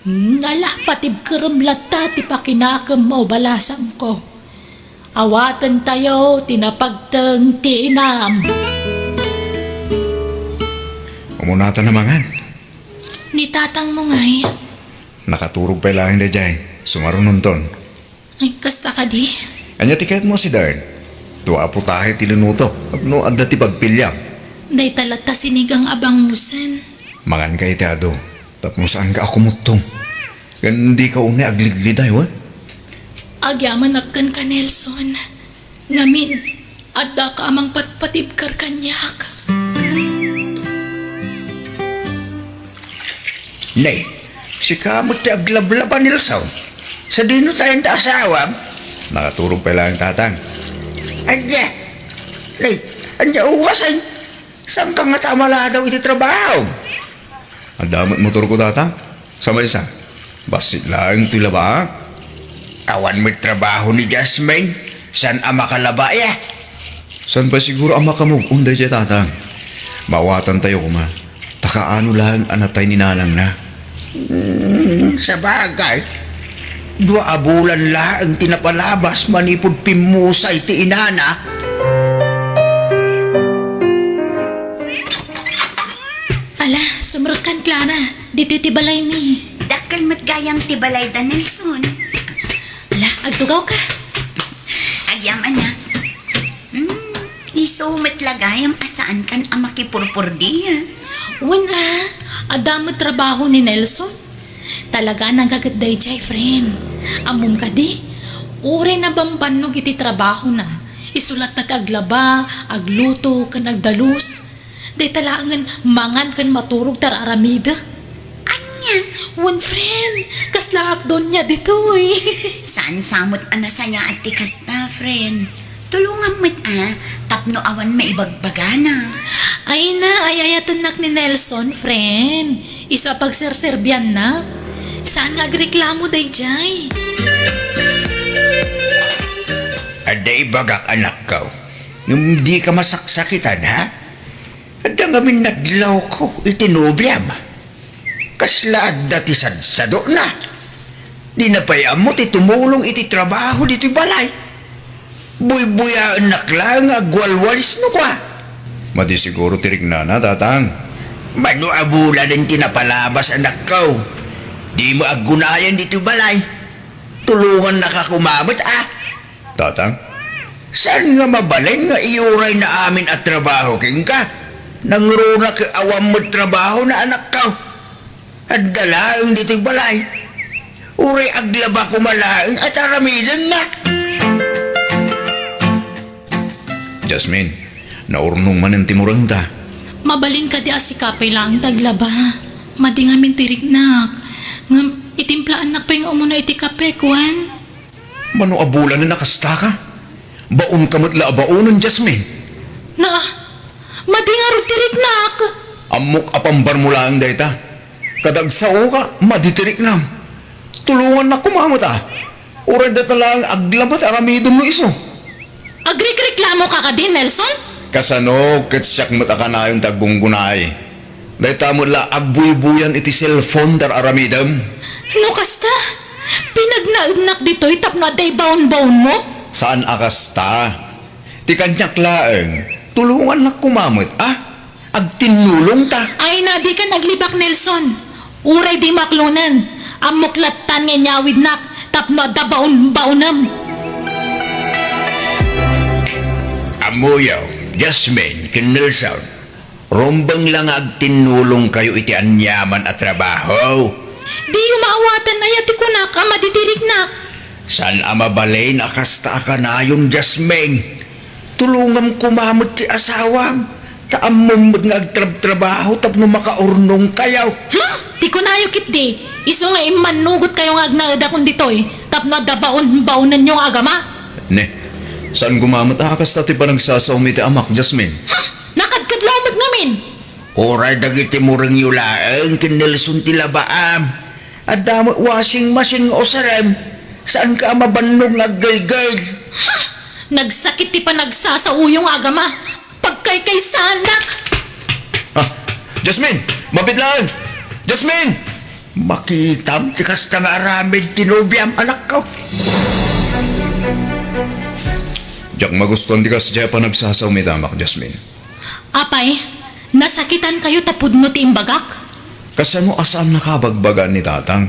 Hmm, ala, patibkerem latta ti pakinakemmo, balasangko. Awatentayo ti napagteng ti inam. Umunatan a mangan. Ni tatangmo ngay? Nakaturog pay laeng daydiay, sumarunonton. Ay, kasta kadi? Ania ti kayatmo a sidaen? Dua a putahe ti linuto, tapno adda ti pagpiliam. Dayta latta sinigang a bangusen. Manganka iti adu, tapno saanka a kumuttong. Ken dika unay aglidliday, wen? Agyamanak kenka, Nelson. Ngamin, addaka a mangpatpatibker kaniak. Nay, sika met ti aglablaba, Nelson. Sadino ta ayan ti asawam? Nakaturog pay laeng, tatang. Ania? Nay, ania uwasen? Saanka ngata a maladaw iti trabaho? Adda met motorko, tatang. Sa maysa, bassit laeng ti labaak. Awan met trabaho ni Jasmine. Saan a makalaba, ya? Saan pay siguro a makamove-on daydiay, tatang? Maawatantayo koma. Ta kaano laeng a natay ni nanangna? Hmm, sabagay. Dua a bulan laeng ti napalabas manipud pimmusay ti inana. Ala, sumrekkan, Clara. Ditoy ti balaymi. Dakkel met gayam ti balayda, Nelson. Ala, agtugawka. Agyamanak. Hmm, isu met la gayam a saankan a makipurpurdi, a. Wen a, adda met trabaho ni Nelson. Talaga a nagaget daydiay, friend. Ammom kadi? Uray nabambannog iti trabahona. Isu latta ti aglaba, agluto, ken agdalus. Dayta laengen mangan ken maturog ti ar-aramidek. Ania? Wen, friend, kaslaak donia ditoy. Saan sa met a nasayaat ti kasta, friend. Tulongam met a, tapno awan maibagbagana. Ay na, ay-ayatennak ni Nelson, friend. Isu a pagserserbiannak. Saan nga agreklamo daydiay? Ibagak, anakko, ngem dika masaksakitan, ha? Adda ngamin nadlawko iti nobiam. Kasla adda ti sadsadona. Dina pay ammo ti tumulong iti trabaho ditoy balay. Buybuyaennak laeng nga agwalwalis no kua. Madi siguro ti riknana, Tatang. Mano a bulanen ti napalabas, anakko? Dimo aggunayan ditoy balay. Tulongannaka koma met, a. Tatang? Saan nga mabalin nga iyurayna amin a trabaho kenka? Nangruna ket awan met trabahona, anakko. Adda laeng ditoy balay. Uray aglaba koma laeng a ta aramidenna. Jasmine, naurnong manen ti murengta. Mabalin kadi a sika pay laeng ti aglaba? Madi ngamin ti riknak. Ngem, itimplaannak pay nga umuna iti kape, kuan? Mano a bulanen a kastaka? Baonka met la a baonen, Jasmine. Na, madi ngarud ti riknak. Ammok a pambarmo laeng dayta. Kada agsaoka, madi ti riknam. Tulongannak koma met, a. Uray dayta laeng aglaba ti aramidem no isu. Agrikreklamoka kadi, Nelson? Kasano ket siak met a kanayon ti aggunggunay? Dayta met la agbuybuyan iti cellphone ti ar-aramidem. No kasta, pinagnaednak ditoy tapno adda ibaonbaonmo? Saan a kasta. Ti kaniak laeng, tulongannak koma met, a? Agtinnulongta. Ay na, dikan aglibak, Nelson. Uray dimo aklonen, ammok lattan nga inyawidnak tapno adda baonbaonem. Ammoyo, Jasmine ken Nelson, rumbeng la nga agtinnulongkayo iti aniaman a trabaho. Diyo maawatan aya ti kunak a madi ti riknak? Saan a mabalin a kasta a kanayon, Jasmine. Tulongam koma met ti asawam, ta ammom met nga agtrabtrabaho tapno makaurnongkayo. Hmm? Ti kunayo ketdi, isu nga immannugotkayo nga agnaedakon ditoy tapno adda baonbaonenyo nga agama. Ne, saan koma met a kasta ti panagsasaom iti amak, Jasmine? Hmm? Nakadkadlaw met ngamin. Uray dagiti murengyo laeng ken Nelson ti labaam. Adda met washing machine nga usarem. Saanka a mabannog nga aggelgel. Ha! Nagsakit ti panagsasaoyo nga agama. Pagkaykaysaannak! Ah, Jasmine! Mabiit laeng! Jasmine! Makitam ti kasta nga aramid ti nobiam, anakko. Diak magustuan ti kasdiay a panagsasaom iti amak, Jasmine. Apay, nasakitankayo ta pudno ti imbagak? Kasano a saannaka a bagbagaan ni Tatang?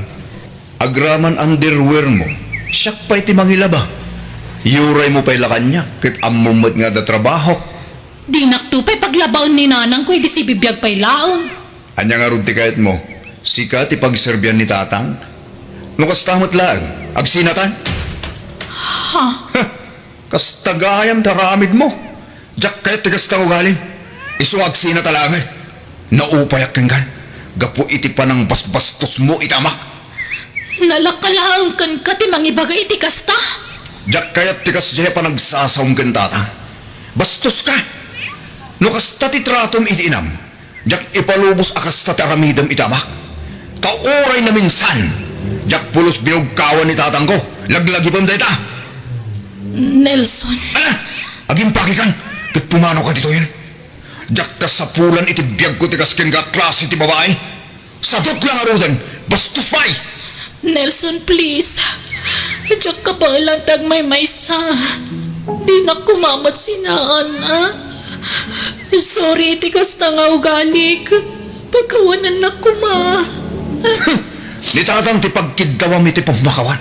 Agraman underwear mo, siak pay ti mangilaba. Iyuraymo pay la kaniak, ket ammom met nga adda trabahok. Dinakto pay paglabaen ni nanangko idi sibibiag pay laeng. Ania ngarud ti kayatmo? Sika ti pagserbian ni Tatang? No kasta met laeng, agsinatan? Ha? Heh! Kasta gayam ti aramidmo. Diak kayat ti kasta nga ugalim. Isu nga agsinata laeng. Naupayak kenka gapu iti panangbasbastosmo iti amak. Nalaka laeng kenka ti mangibaga iti kasta? Diak kayat ti kasdiay a panagsasaom ken Tatang. Bastoska! No kasta ti tratom iti inam, diak ipalubos a kasta ti aramidem iti amak. Ta uray naminsan, diak pulos binugkawan ni tatangko. Laglagipem dayta. Nelson. Ala! Agimpakikan ket pumanoka ditoyen. Diak kasapulan iti biagko ti kas kenka a klase ti babai. Sadut la ngaruden, bastos pay! Nelson, please. Diak kabaelan ti agmaymaysa. Dinak koma met sinaan, a? Sorry iti kasta nga ugalik. Pakawanannak koma. Ni Tatang ti pagkiddawam iti pammakawan.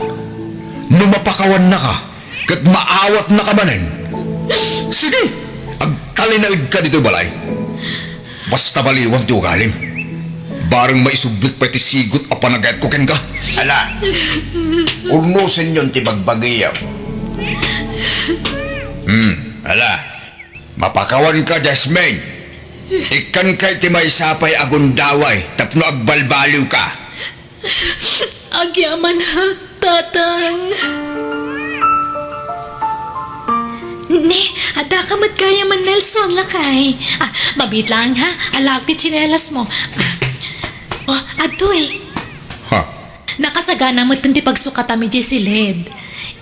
No mapakawannaka, ket maawatnaka manen. Sige, agtalinaedka ditoy balay. Basta baliwam ti ugalim. Bareng maisublik pay ti sigut a panagayatko kenka. Ala, urnosenyon ti bagbagiyo. Hmm, ala. Mapakawanka, Jasmine. Ikkanka iti maysa pay a gundaway tapno agbalbaliwka. Agyaman, ha, Tatang. Ne, addaka met gayam, Nelson, lakay. Ah, mabiit laeng, ha? Alaak ti tsinelasmo. Ah. Oh, adtoy. Ha? Nakasagana met ti pagsukatam idiay siled.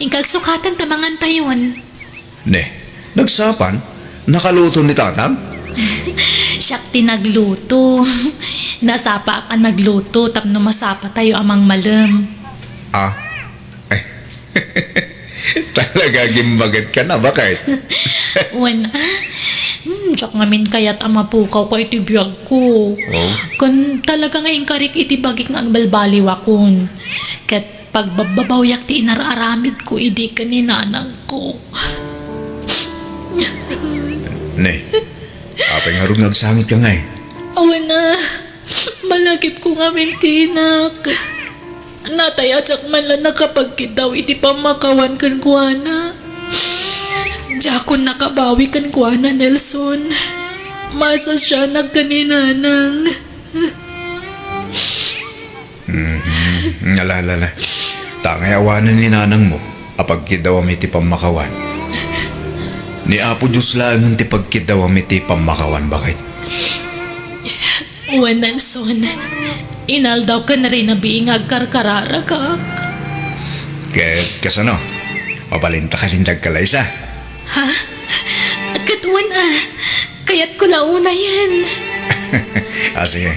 Inka agsukaten ta mangantayon. Ne, nagsapan? Nakaluto ni tatang? Siak ti nagluto. Nasapaak a nagluto tapno masapatayo a mangmalem. Ah, ay. Talaga, gimbaget ka na, bakit? Wen, ah. Hmm, diak ngamin kayat a mapukawka iti biagko. Oh? Ken talaga nga inkarik iti bagik nga agbalbaliwakon. Ket pagbabbabawiak ti inar-aramidko idi ken ni nanangko. Ne, apay ngarud nga agsangitka ngay? Awan a, malagipko ngamin ti inak. Natay a diak man la nakapagkiddaw iti pammakawan kenkuana. Diakon nakabawi kenkuana, Nelson. Masasianak ken ni nanang. Mhm. Ala, ala, ala. Ta ngay awanen ni nanangmo a pagkiddawam iti pammakawan. Ni Apo Dios laengen ti pagkiddawam iti pammakawan, bakit? Wen, Nelson, inaldaw ken rinabii nga agkarkararagak. Ket kasano? Mabalinta ka nin dagkalaysa? Ha? Ket wen a, kayatko la unayen. Ah, sige.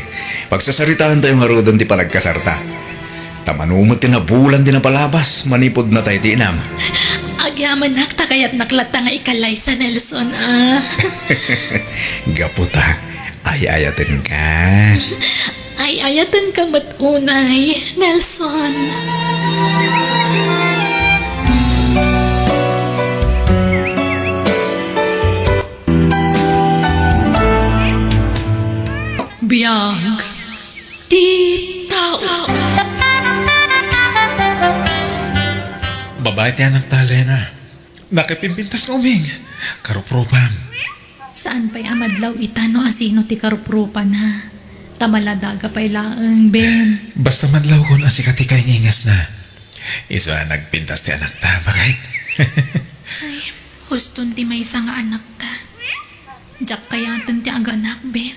Pagsasaritaentayo ngaruden ti panagkasarta. Ta mano met ti nabulan ti napalabas manipud natay ti inam. Agyamanak ta kayatnak latta nga ikalaysa, Nelson, ah. Gapu ta, ay-ayatenka. Ay-ayatenka met unay, Nelson. Biag ti tao. Babae ti anakta, Lena. Nakipimpintas nga uming. Karuprupam. Saan pay a madlaw ita no asino ti karuprupana. Ta maladaga pay laeng, Ben. Basta madlawkon a sika ti kaingingasna. Isu a nagpintas ti anakta, bakit? Ay, huston ti maysa nga anakta. Diak kayaten ti aganak, Ben.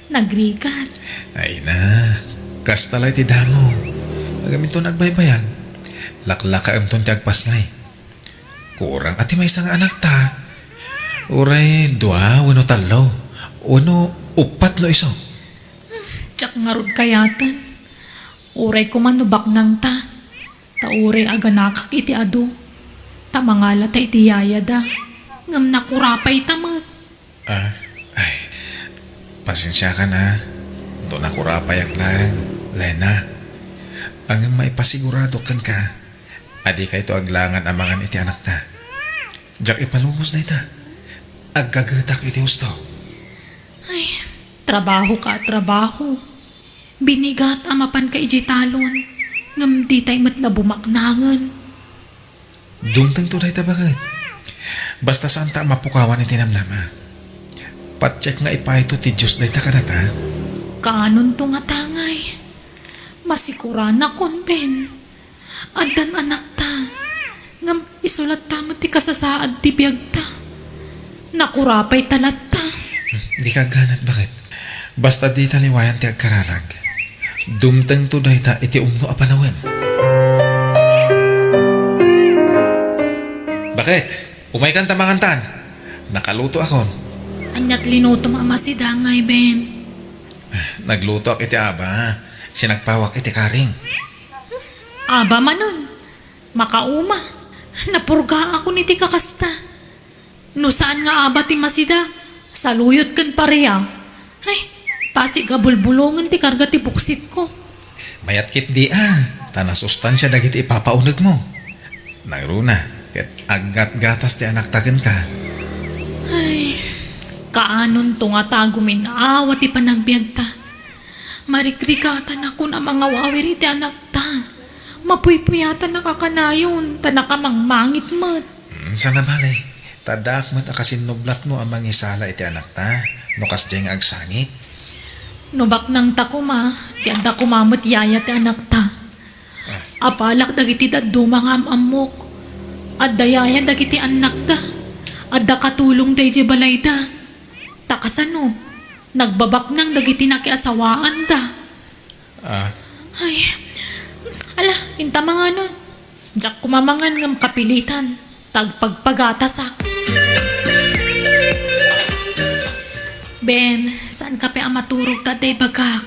Nagrigat. Ay na, kasta lay ti damo. Agaminton agbaybayag. Laklakaemton ti agpasngay. Kurang a ti maysa nga anakta. Uray dua wenno tallo, wenno uppat no isu. Diak ngarud kayaten. Uray koma no baknangta. Ta uray aganakak iti adu, ta mangalata iti yayada, ngem nakurapayta met. Ah, ay, pasensiakan a, no nakurapayak laeng, Lena. Ngem maipasigurado kenka a dikayto aglangan a mangan iti anakta. Diak ipalubos dayta. Aggagetak iti husto. Ay, trabahoka a trabaho. Binigat a mapanka idiay talon, ngem ditay met la bumaknangen. Dumtengto dayta, baket. Basta saanta a mapukawan iti namnama. Patiek nga ipayto ti Dios dayta kadata. Kaanonto nga tangay? Masikuranakon, Ben. Addan anakta, ngem isu latta met ti kasasaad ti biagta. Nakurapayta latta. Dika agganat, baket. Basta dita liwayan ti agkararag. Dumtengto dayta iti umno a panawen. Baket, umaykan ta mangantan. Nakalutoakon. Ania ti linutom a masidangay, Ben? Naglutoak iti aba, sinagpawak iti karing. Aba manen, makauma. Napurgaakon iti kakasta. No saan nga aba ti masida, saluyot ken paria. Ay, pasig a bulbulongen ti karga ti buksitko. Mayat ketdi a, ta nasustansia dagiti ipapaunegmo. Nangruna, ket aggatgatas ti anakta kenka. Ay, kaanonto ngata a gumin-awa ti panagbiagta. Marikrigatanakon a mangawawir iti anakta. Mapuypuyatanak a kanayon, ta nakamangmangit met. Mm, saan a bale, ta addaak met a kasinnublatmo a mangisala iti anakta, no kasdiay nga agsangit. No baknangta koma, ti adda koma met yaya ti anakta. Ah. Apalak dagiti dadduma nga am-ammok. Adda yaya dagiti annakda. Adda katulongda idiay balayda. Ta kasano, nagbabaknang dagiti nakiasawaanda. Ah. Ay, ala, inta manganon. Diak koma mangan ngem kapilitan, ta agpagpagatasak. Ben, saanka pay a maturog ta adda ibagak?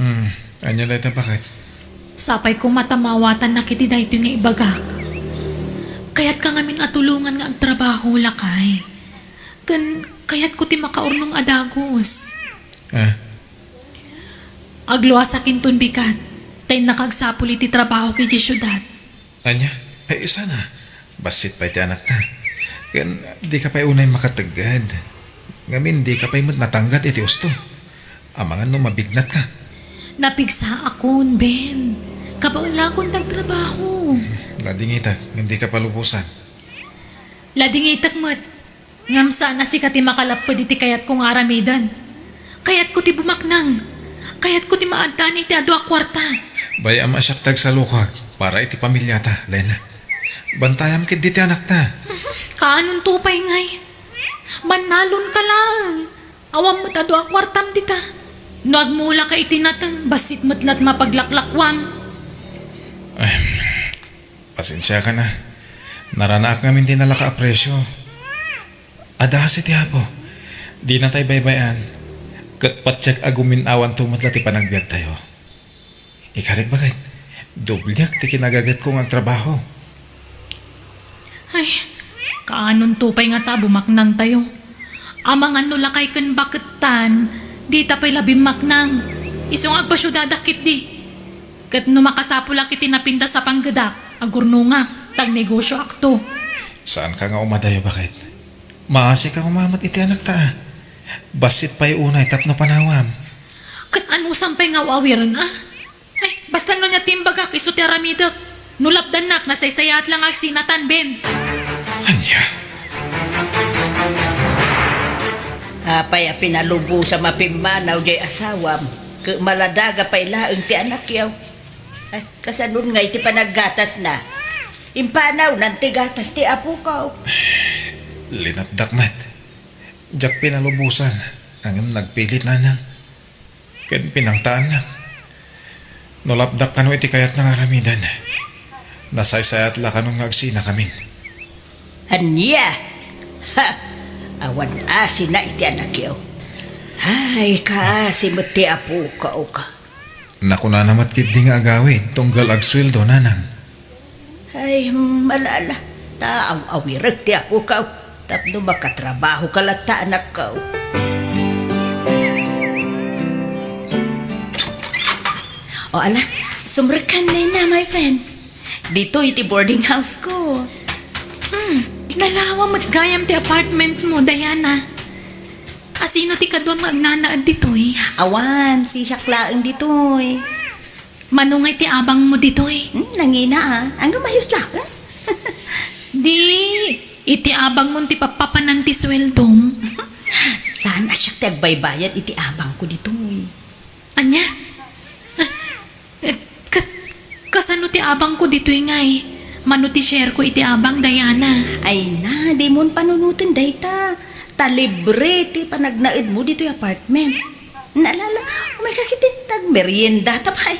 Hmm, ania dayta, baket? Sapay koma ta maawatannak iti daytoy nga ibagak. Kayatka ngamin a tulongan nga agtrabaho, lakay. Ken kayatko ti makaurnong a dagus. Ah. Agluasak inton bigat, ta innaka agsapul iti trabahok idiay siudad. Ania? Ay, sana. Bassit pay ti anakta. Ken dika pay unay makategged. Ngamin, dika pay met natanggad iti usto. Amangan no mabignatka. Napigsaakon, Ben. Kabaelakon ti agtrabaho. Ladingitek, ngem dika palubosan. Ladingitek met. Ngem saan a sika ti makalapped iti kayatko nga aramiden. Kayatko ti bumaknang. Kayatko ti maaddaan iti adu a kuarta. Bay-am a siak ti agsalukag para iti pamiliata, Lena. Bantayam ketdi ti anakta. Kaanonto pay ngay? Mannalonka laeng. Awan met adu a kuartam dita. No agmulaka iti nateng, bassit met la't mapaglaklakuam. Ahem. Pasensiakan a. Naranaak ngamin ti nalaka a presio. Adda kasi ti Apo. Dinatay baybay-an. Ket patiek a gumin-awanto met la ti panagbiagtayo. Ikarik, baket, dobliak ti kinagagetko nga agtrabaho. Ay, kaanonto pay ngata bumaknangtayo? Amangan no lakay ken bakettan, dita pay la bimmaknang. Isu nga agpasiudadak ketdi. Ket no makasapulak iti napintas a panggedak, agurnongak, ta agnegosioakto. Saanka nga umadayo, baket? Maasika koma met iti anakta a. Bassit pay unay tapno panawam. Ket anusam pay nga aw-awiren a? Ay, basta no ania ti imbagak, isu ti aramidek. No lapdannak, nasaysayaat la nga agsinatan, Ben. Ania? Apay a pinalubosam a pimmanaw diay asawam, ket maladaga pay laeng ti anakyo? Ay, kasanon ngay ti panaggatasna? Impanawnan ti gatas ti apokaw. Linatdak met. Diak pinalubosan, ngem nagpilit, nanang. Ken pinangtaannak. No lapdak kano iti kayatna nga aramiden, nasaysayaat la kanon nga agsinakamin. Ania? Ha! Awan asina iti anakyo. Ay, kaasi met ti apokaw ka. Nakunana met ketdi nga agawid tunggal agsueldo, nanang. Ay, malala, ta aw-awirek ti apokaw tapno makatrabahoka latta, anakkaw. O ala, sumrekkan, Lena, my friend. Ditoy ti boarding house ko. Hmm, nalawa met gayam ti apartment mo, Diana. Asino ti kaduam nga agnanaed ditoy? Awan, sisiak laeng ditoy. Mano ngay ti abangmo ditoy? Hmm, nangina a. Ngem mayus laeng. Di, iti abangmo ti papapanan ti sueldom. Saan a siak ti agbaybayad iti abangko ditoy? Ania? Eh, ket kasano ti abangko ditoy ngay? Mano ti shareko iti abang, Diana? Ay na, dimon panunoten dayta. Ta libre ti panagnaedmo ditoy apartment. Nalala, umayka ketdi ta agmeriendata pay.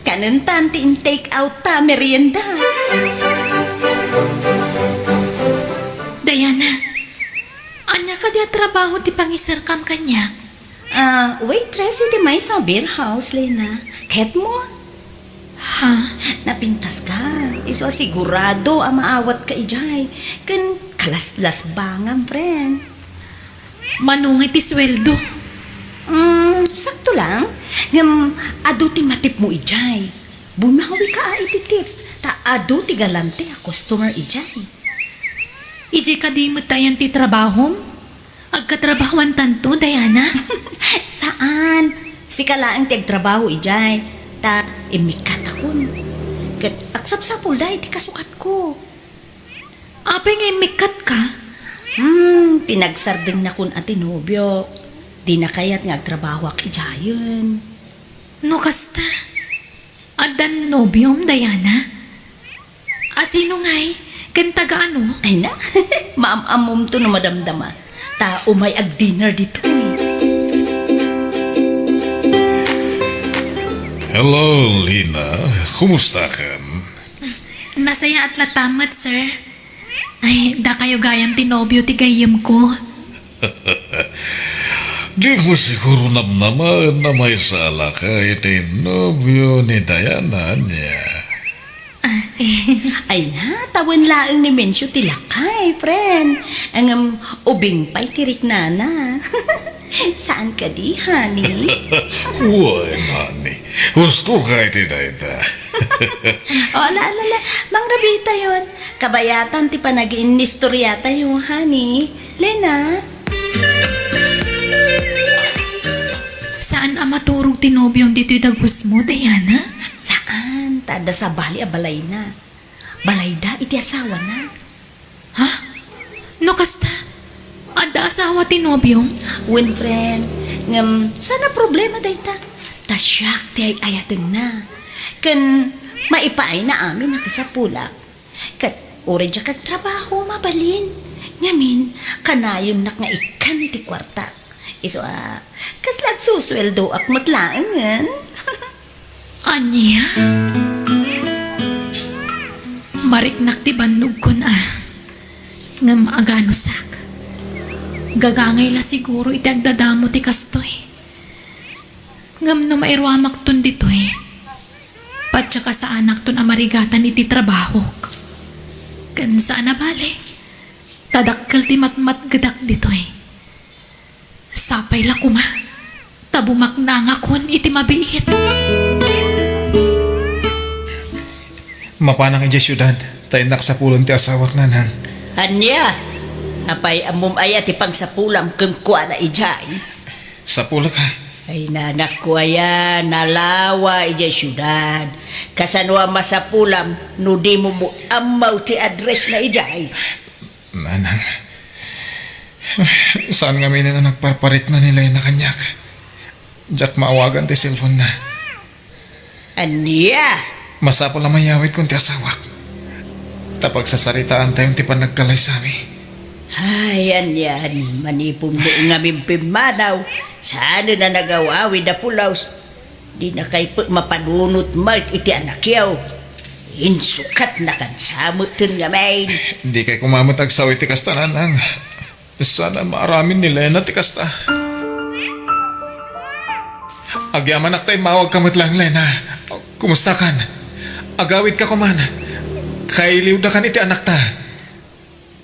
Kanentan ti in-take out ta merienda. Diana, ania kadi a trabaho ti pangiserkam kaniak? Ah, waitress iti maysa a beer house, Lena. Ketmo? Ha? Napintaska. Isu a sigurado a maawatka idiay. Ken kalaslasbangam, friend. Mano ngay ti sueldo? Mm, sakto lang. Ngem adu ti matipmo idiay. Bumawika a iti tip, ta adu ti galante a customer idiay. Idiay kadi met ayan ti trabahom? Agkatrabahoantanto, Diana? Saan. Sika laeng ti agtrabaho idiay, ta immikkatakon. Ket agsapsapulda iti kasukatko. Apay nga immikkatka? Hmm, pinagsardengnakon a ti nobiok. Dina kayat nga agtrabahoak idiayen. No kasta, addan nobiom, Diana? Asino ngay? Ken taga ano? Ay na, maam-ammomto no madamdama. Ta umay ag-dinner ditoy. Hello, Lena. Kumusta kan? Nasayaat latta met, sir. Ay, dakayo gayam ti nobio ti gayyemko. Dimo siguro namnamaen a maysa a lakay ti nobio ni Diana, ania? Ah, eh. Ay na, tawen laeng ni Mencio ti lakay, friend. Ngem ubing pay ti riknana. Saan kadi, honey? Wen, honey. Husto ka iti dayta. O, ala, ala, ala. Mangrabiitayon. Kabayatan ti panagiinnistoriatayo, honey. Lena? Saan a maturog ti nobiom ditoy dagusmo, Diana? Saan, ta adda sabali a balayna. Balayda iti asawana. Ha? No kasta, adda asawa ti nobiom? Wen, friend, ngem saan a problema dayta. Ta siak ti ay-ayatenna. Ken maipaayna amin a kasapulak. Ket uray diak agtrabaho, mabalin. Ngamin, kanayonnak nga ikkan iti kuartak. Isu a, kasla agsusueldoak met laengen. Ania? Mariknak ti bannogkon a. Ngem aganusak. Gagangay la siguro iti agdadamo ti kastoy. Ngem no mairuamakton ditoy, patsa kasaanakton a marigatan iti trabahok. Ken saan a bale, ta dakkel ti matmatgedak ditoy. Sapay la koma, ta bumaknangakon iti mabiit. Mapanak idiay siudad, ta innak sapulen ti asawak, nanang. Ania? Apay, ammom aya ti pangsapulam kenkuana idiay? Sapulek a. Ay, nanakko aya, nalawa idiay siudad. Kasano a masapulam no dimo ammo ti addressna idiay? Nanang, saan ngamin a nagparparikna ni Lena kaniak. Diak maawagan ti cellphone-na. Ania? Masapul a mayawidkon ti asawak. Ta pagsasaritaantayon ti panagkalaysami. Ay, anian, maniponmo ngamin pimmanaw. Saanen a nagaw-awid a pulos. Dinakay pek mapanunot met iti anakyo. Insukatnakan sa metten ngamin. Dikay koma met agsao iti kasta, nanang. Saan a maaramid ni Lena ti kasta. Agyamanak ta immawagka met laeng, Lena. Kumustakan? Agawidka koman. Kailiwdakan iti anakta.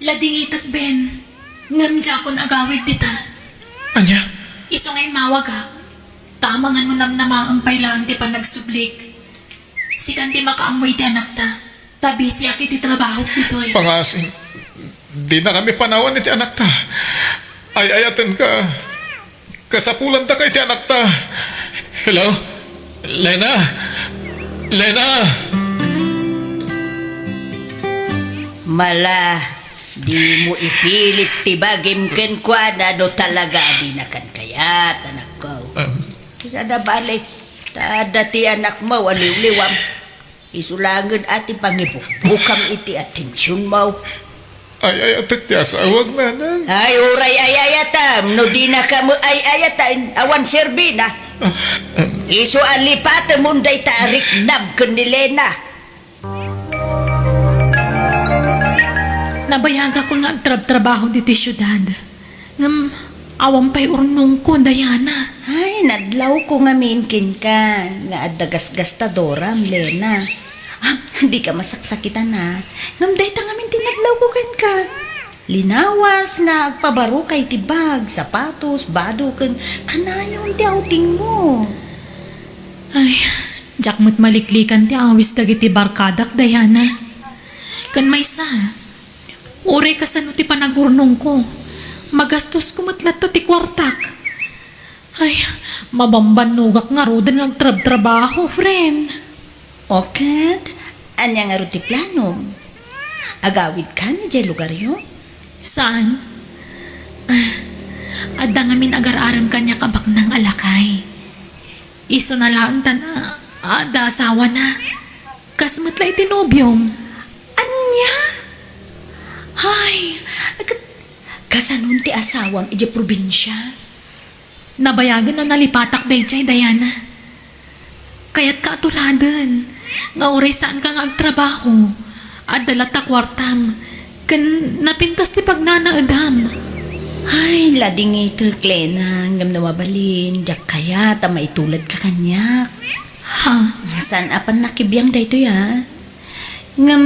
Ladingitek, Ben. Ngem diakon agawid dita. Ania? Isu nga immawagak. Ta amangan mo namnamaem pay laeng ti panagsublik. Sikan ti makaammo iti anakta. Ta bisiak iti trabahok ditoy. Pangaasim, dinakami panawan iti anakta. Ay-ayatenka. Kasapulantaka iti anakta. Hello? Lena? Lena? Mala, dimo ipilit ti bagim kenkuana no talaga a dinakan kayat, anakko. Em. Saan a bale, ta adda ti anakmo a liwliwam. Isu laengen a ti pangibukbukam iti atensionmo. Ay-ayatek ti asawak, nanang. Ay, uray ay-ayatam, no dinaka met ay-ayatan, awan serbina. Ah, em. Isu a lipatemon dayta a riknam ken ni Lena. Nabayagakon nga agtrabtrabaho ditoy siudad. Ngem awan pay urnongko, Diana. Ay, nadlawko ngamin kenka nga adda gasgastadoram, Lena. Ah, dika masaksakitan, a. Ngem dayta ngamin ti nadlawko kenka. Linawas nga agpabaroka iti bag, sapatos, bado, ken kanayon ti outingmo. Ay, diak met maliklikan ti awis dagiti barkadak, Diana. Ken maysa, uray kasano ti panagurnongko, magastosko met latta ti kuartak. Ay, mabambannogak ngaruden nga agtrabtrabaho, friend. O ket, ania ngarud ti planom? Agawidkan idiay lugaryo? Saan? Ah, adda ngamin agar-arem kaniak a baknang a lakay. Isuna laeng ta adda asawana. Kas met la iti nobiom. Ania? Ay, ket kasanon ti asawam idiay probinsia? Nabayagen a nalipatak daydiay, Diana. Kayatka a tuladen nga uray saanka nga agtrabaho, adda latta kuartam, Ken napintas ti pagnanaedam. Ay, ladingitek, Lena, ngem no mabalin, diak kayat a maituladka kaniak. Ha? Saan a pannakibiang daytoy, a? Ngem,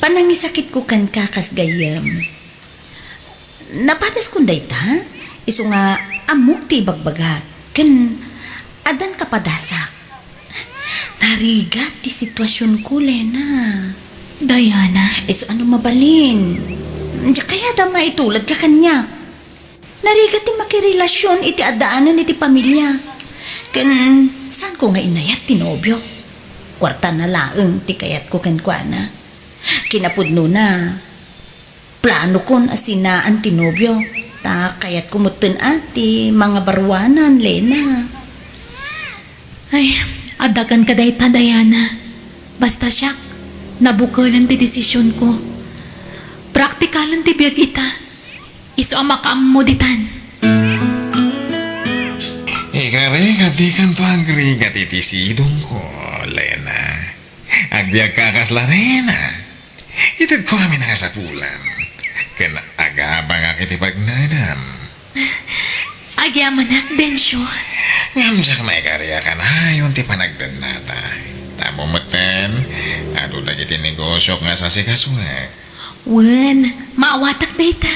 panangisakitko kenka kas gayyem. Napadaskon dayta, isu nga ammok ti ibagbagak, ken addan kapadasak. Narigat ti situasionko, Lena. Diana. Isu a no mabalin, diak kayat a maituladka kaniak. Narigat ti makirelasion iti addaanen iti pamilia. Ken saanko nga inayat ti nobiok. Kuartana laeng ti kayatko kenkuana. Kinapudnona, planokon a sinaan ti nobio, ta kayatko metten a ti mangabaruanan, Lena. Ay, adda kenka dayta, Diana. Basta siak, nabukelen ti desisionko. Praktikalen ti biag ita. Isu a makaammo ditan. Ikarigat, dikanto agrigat iti sidongko, Lena. Agbiagka kas Lorena. Itedko amin a kasapulan. Ken agabangak iti pagnaedam. Agyamanak, Dencio. Ngem diak maikari a kanayon ti panagdennata. Tammo metten, adu dagiti negosiok nga sasikasuek. Wen, maawatak dayta.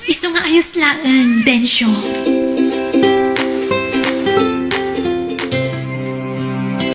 Isu nga ayos laeng, Dencio.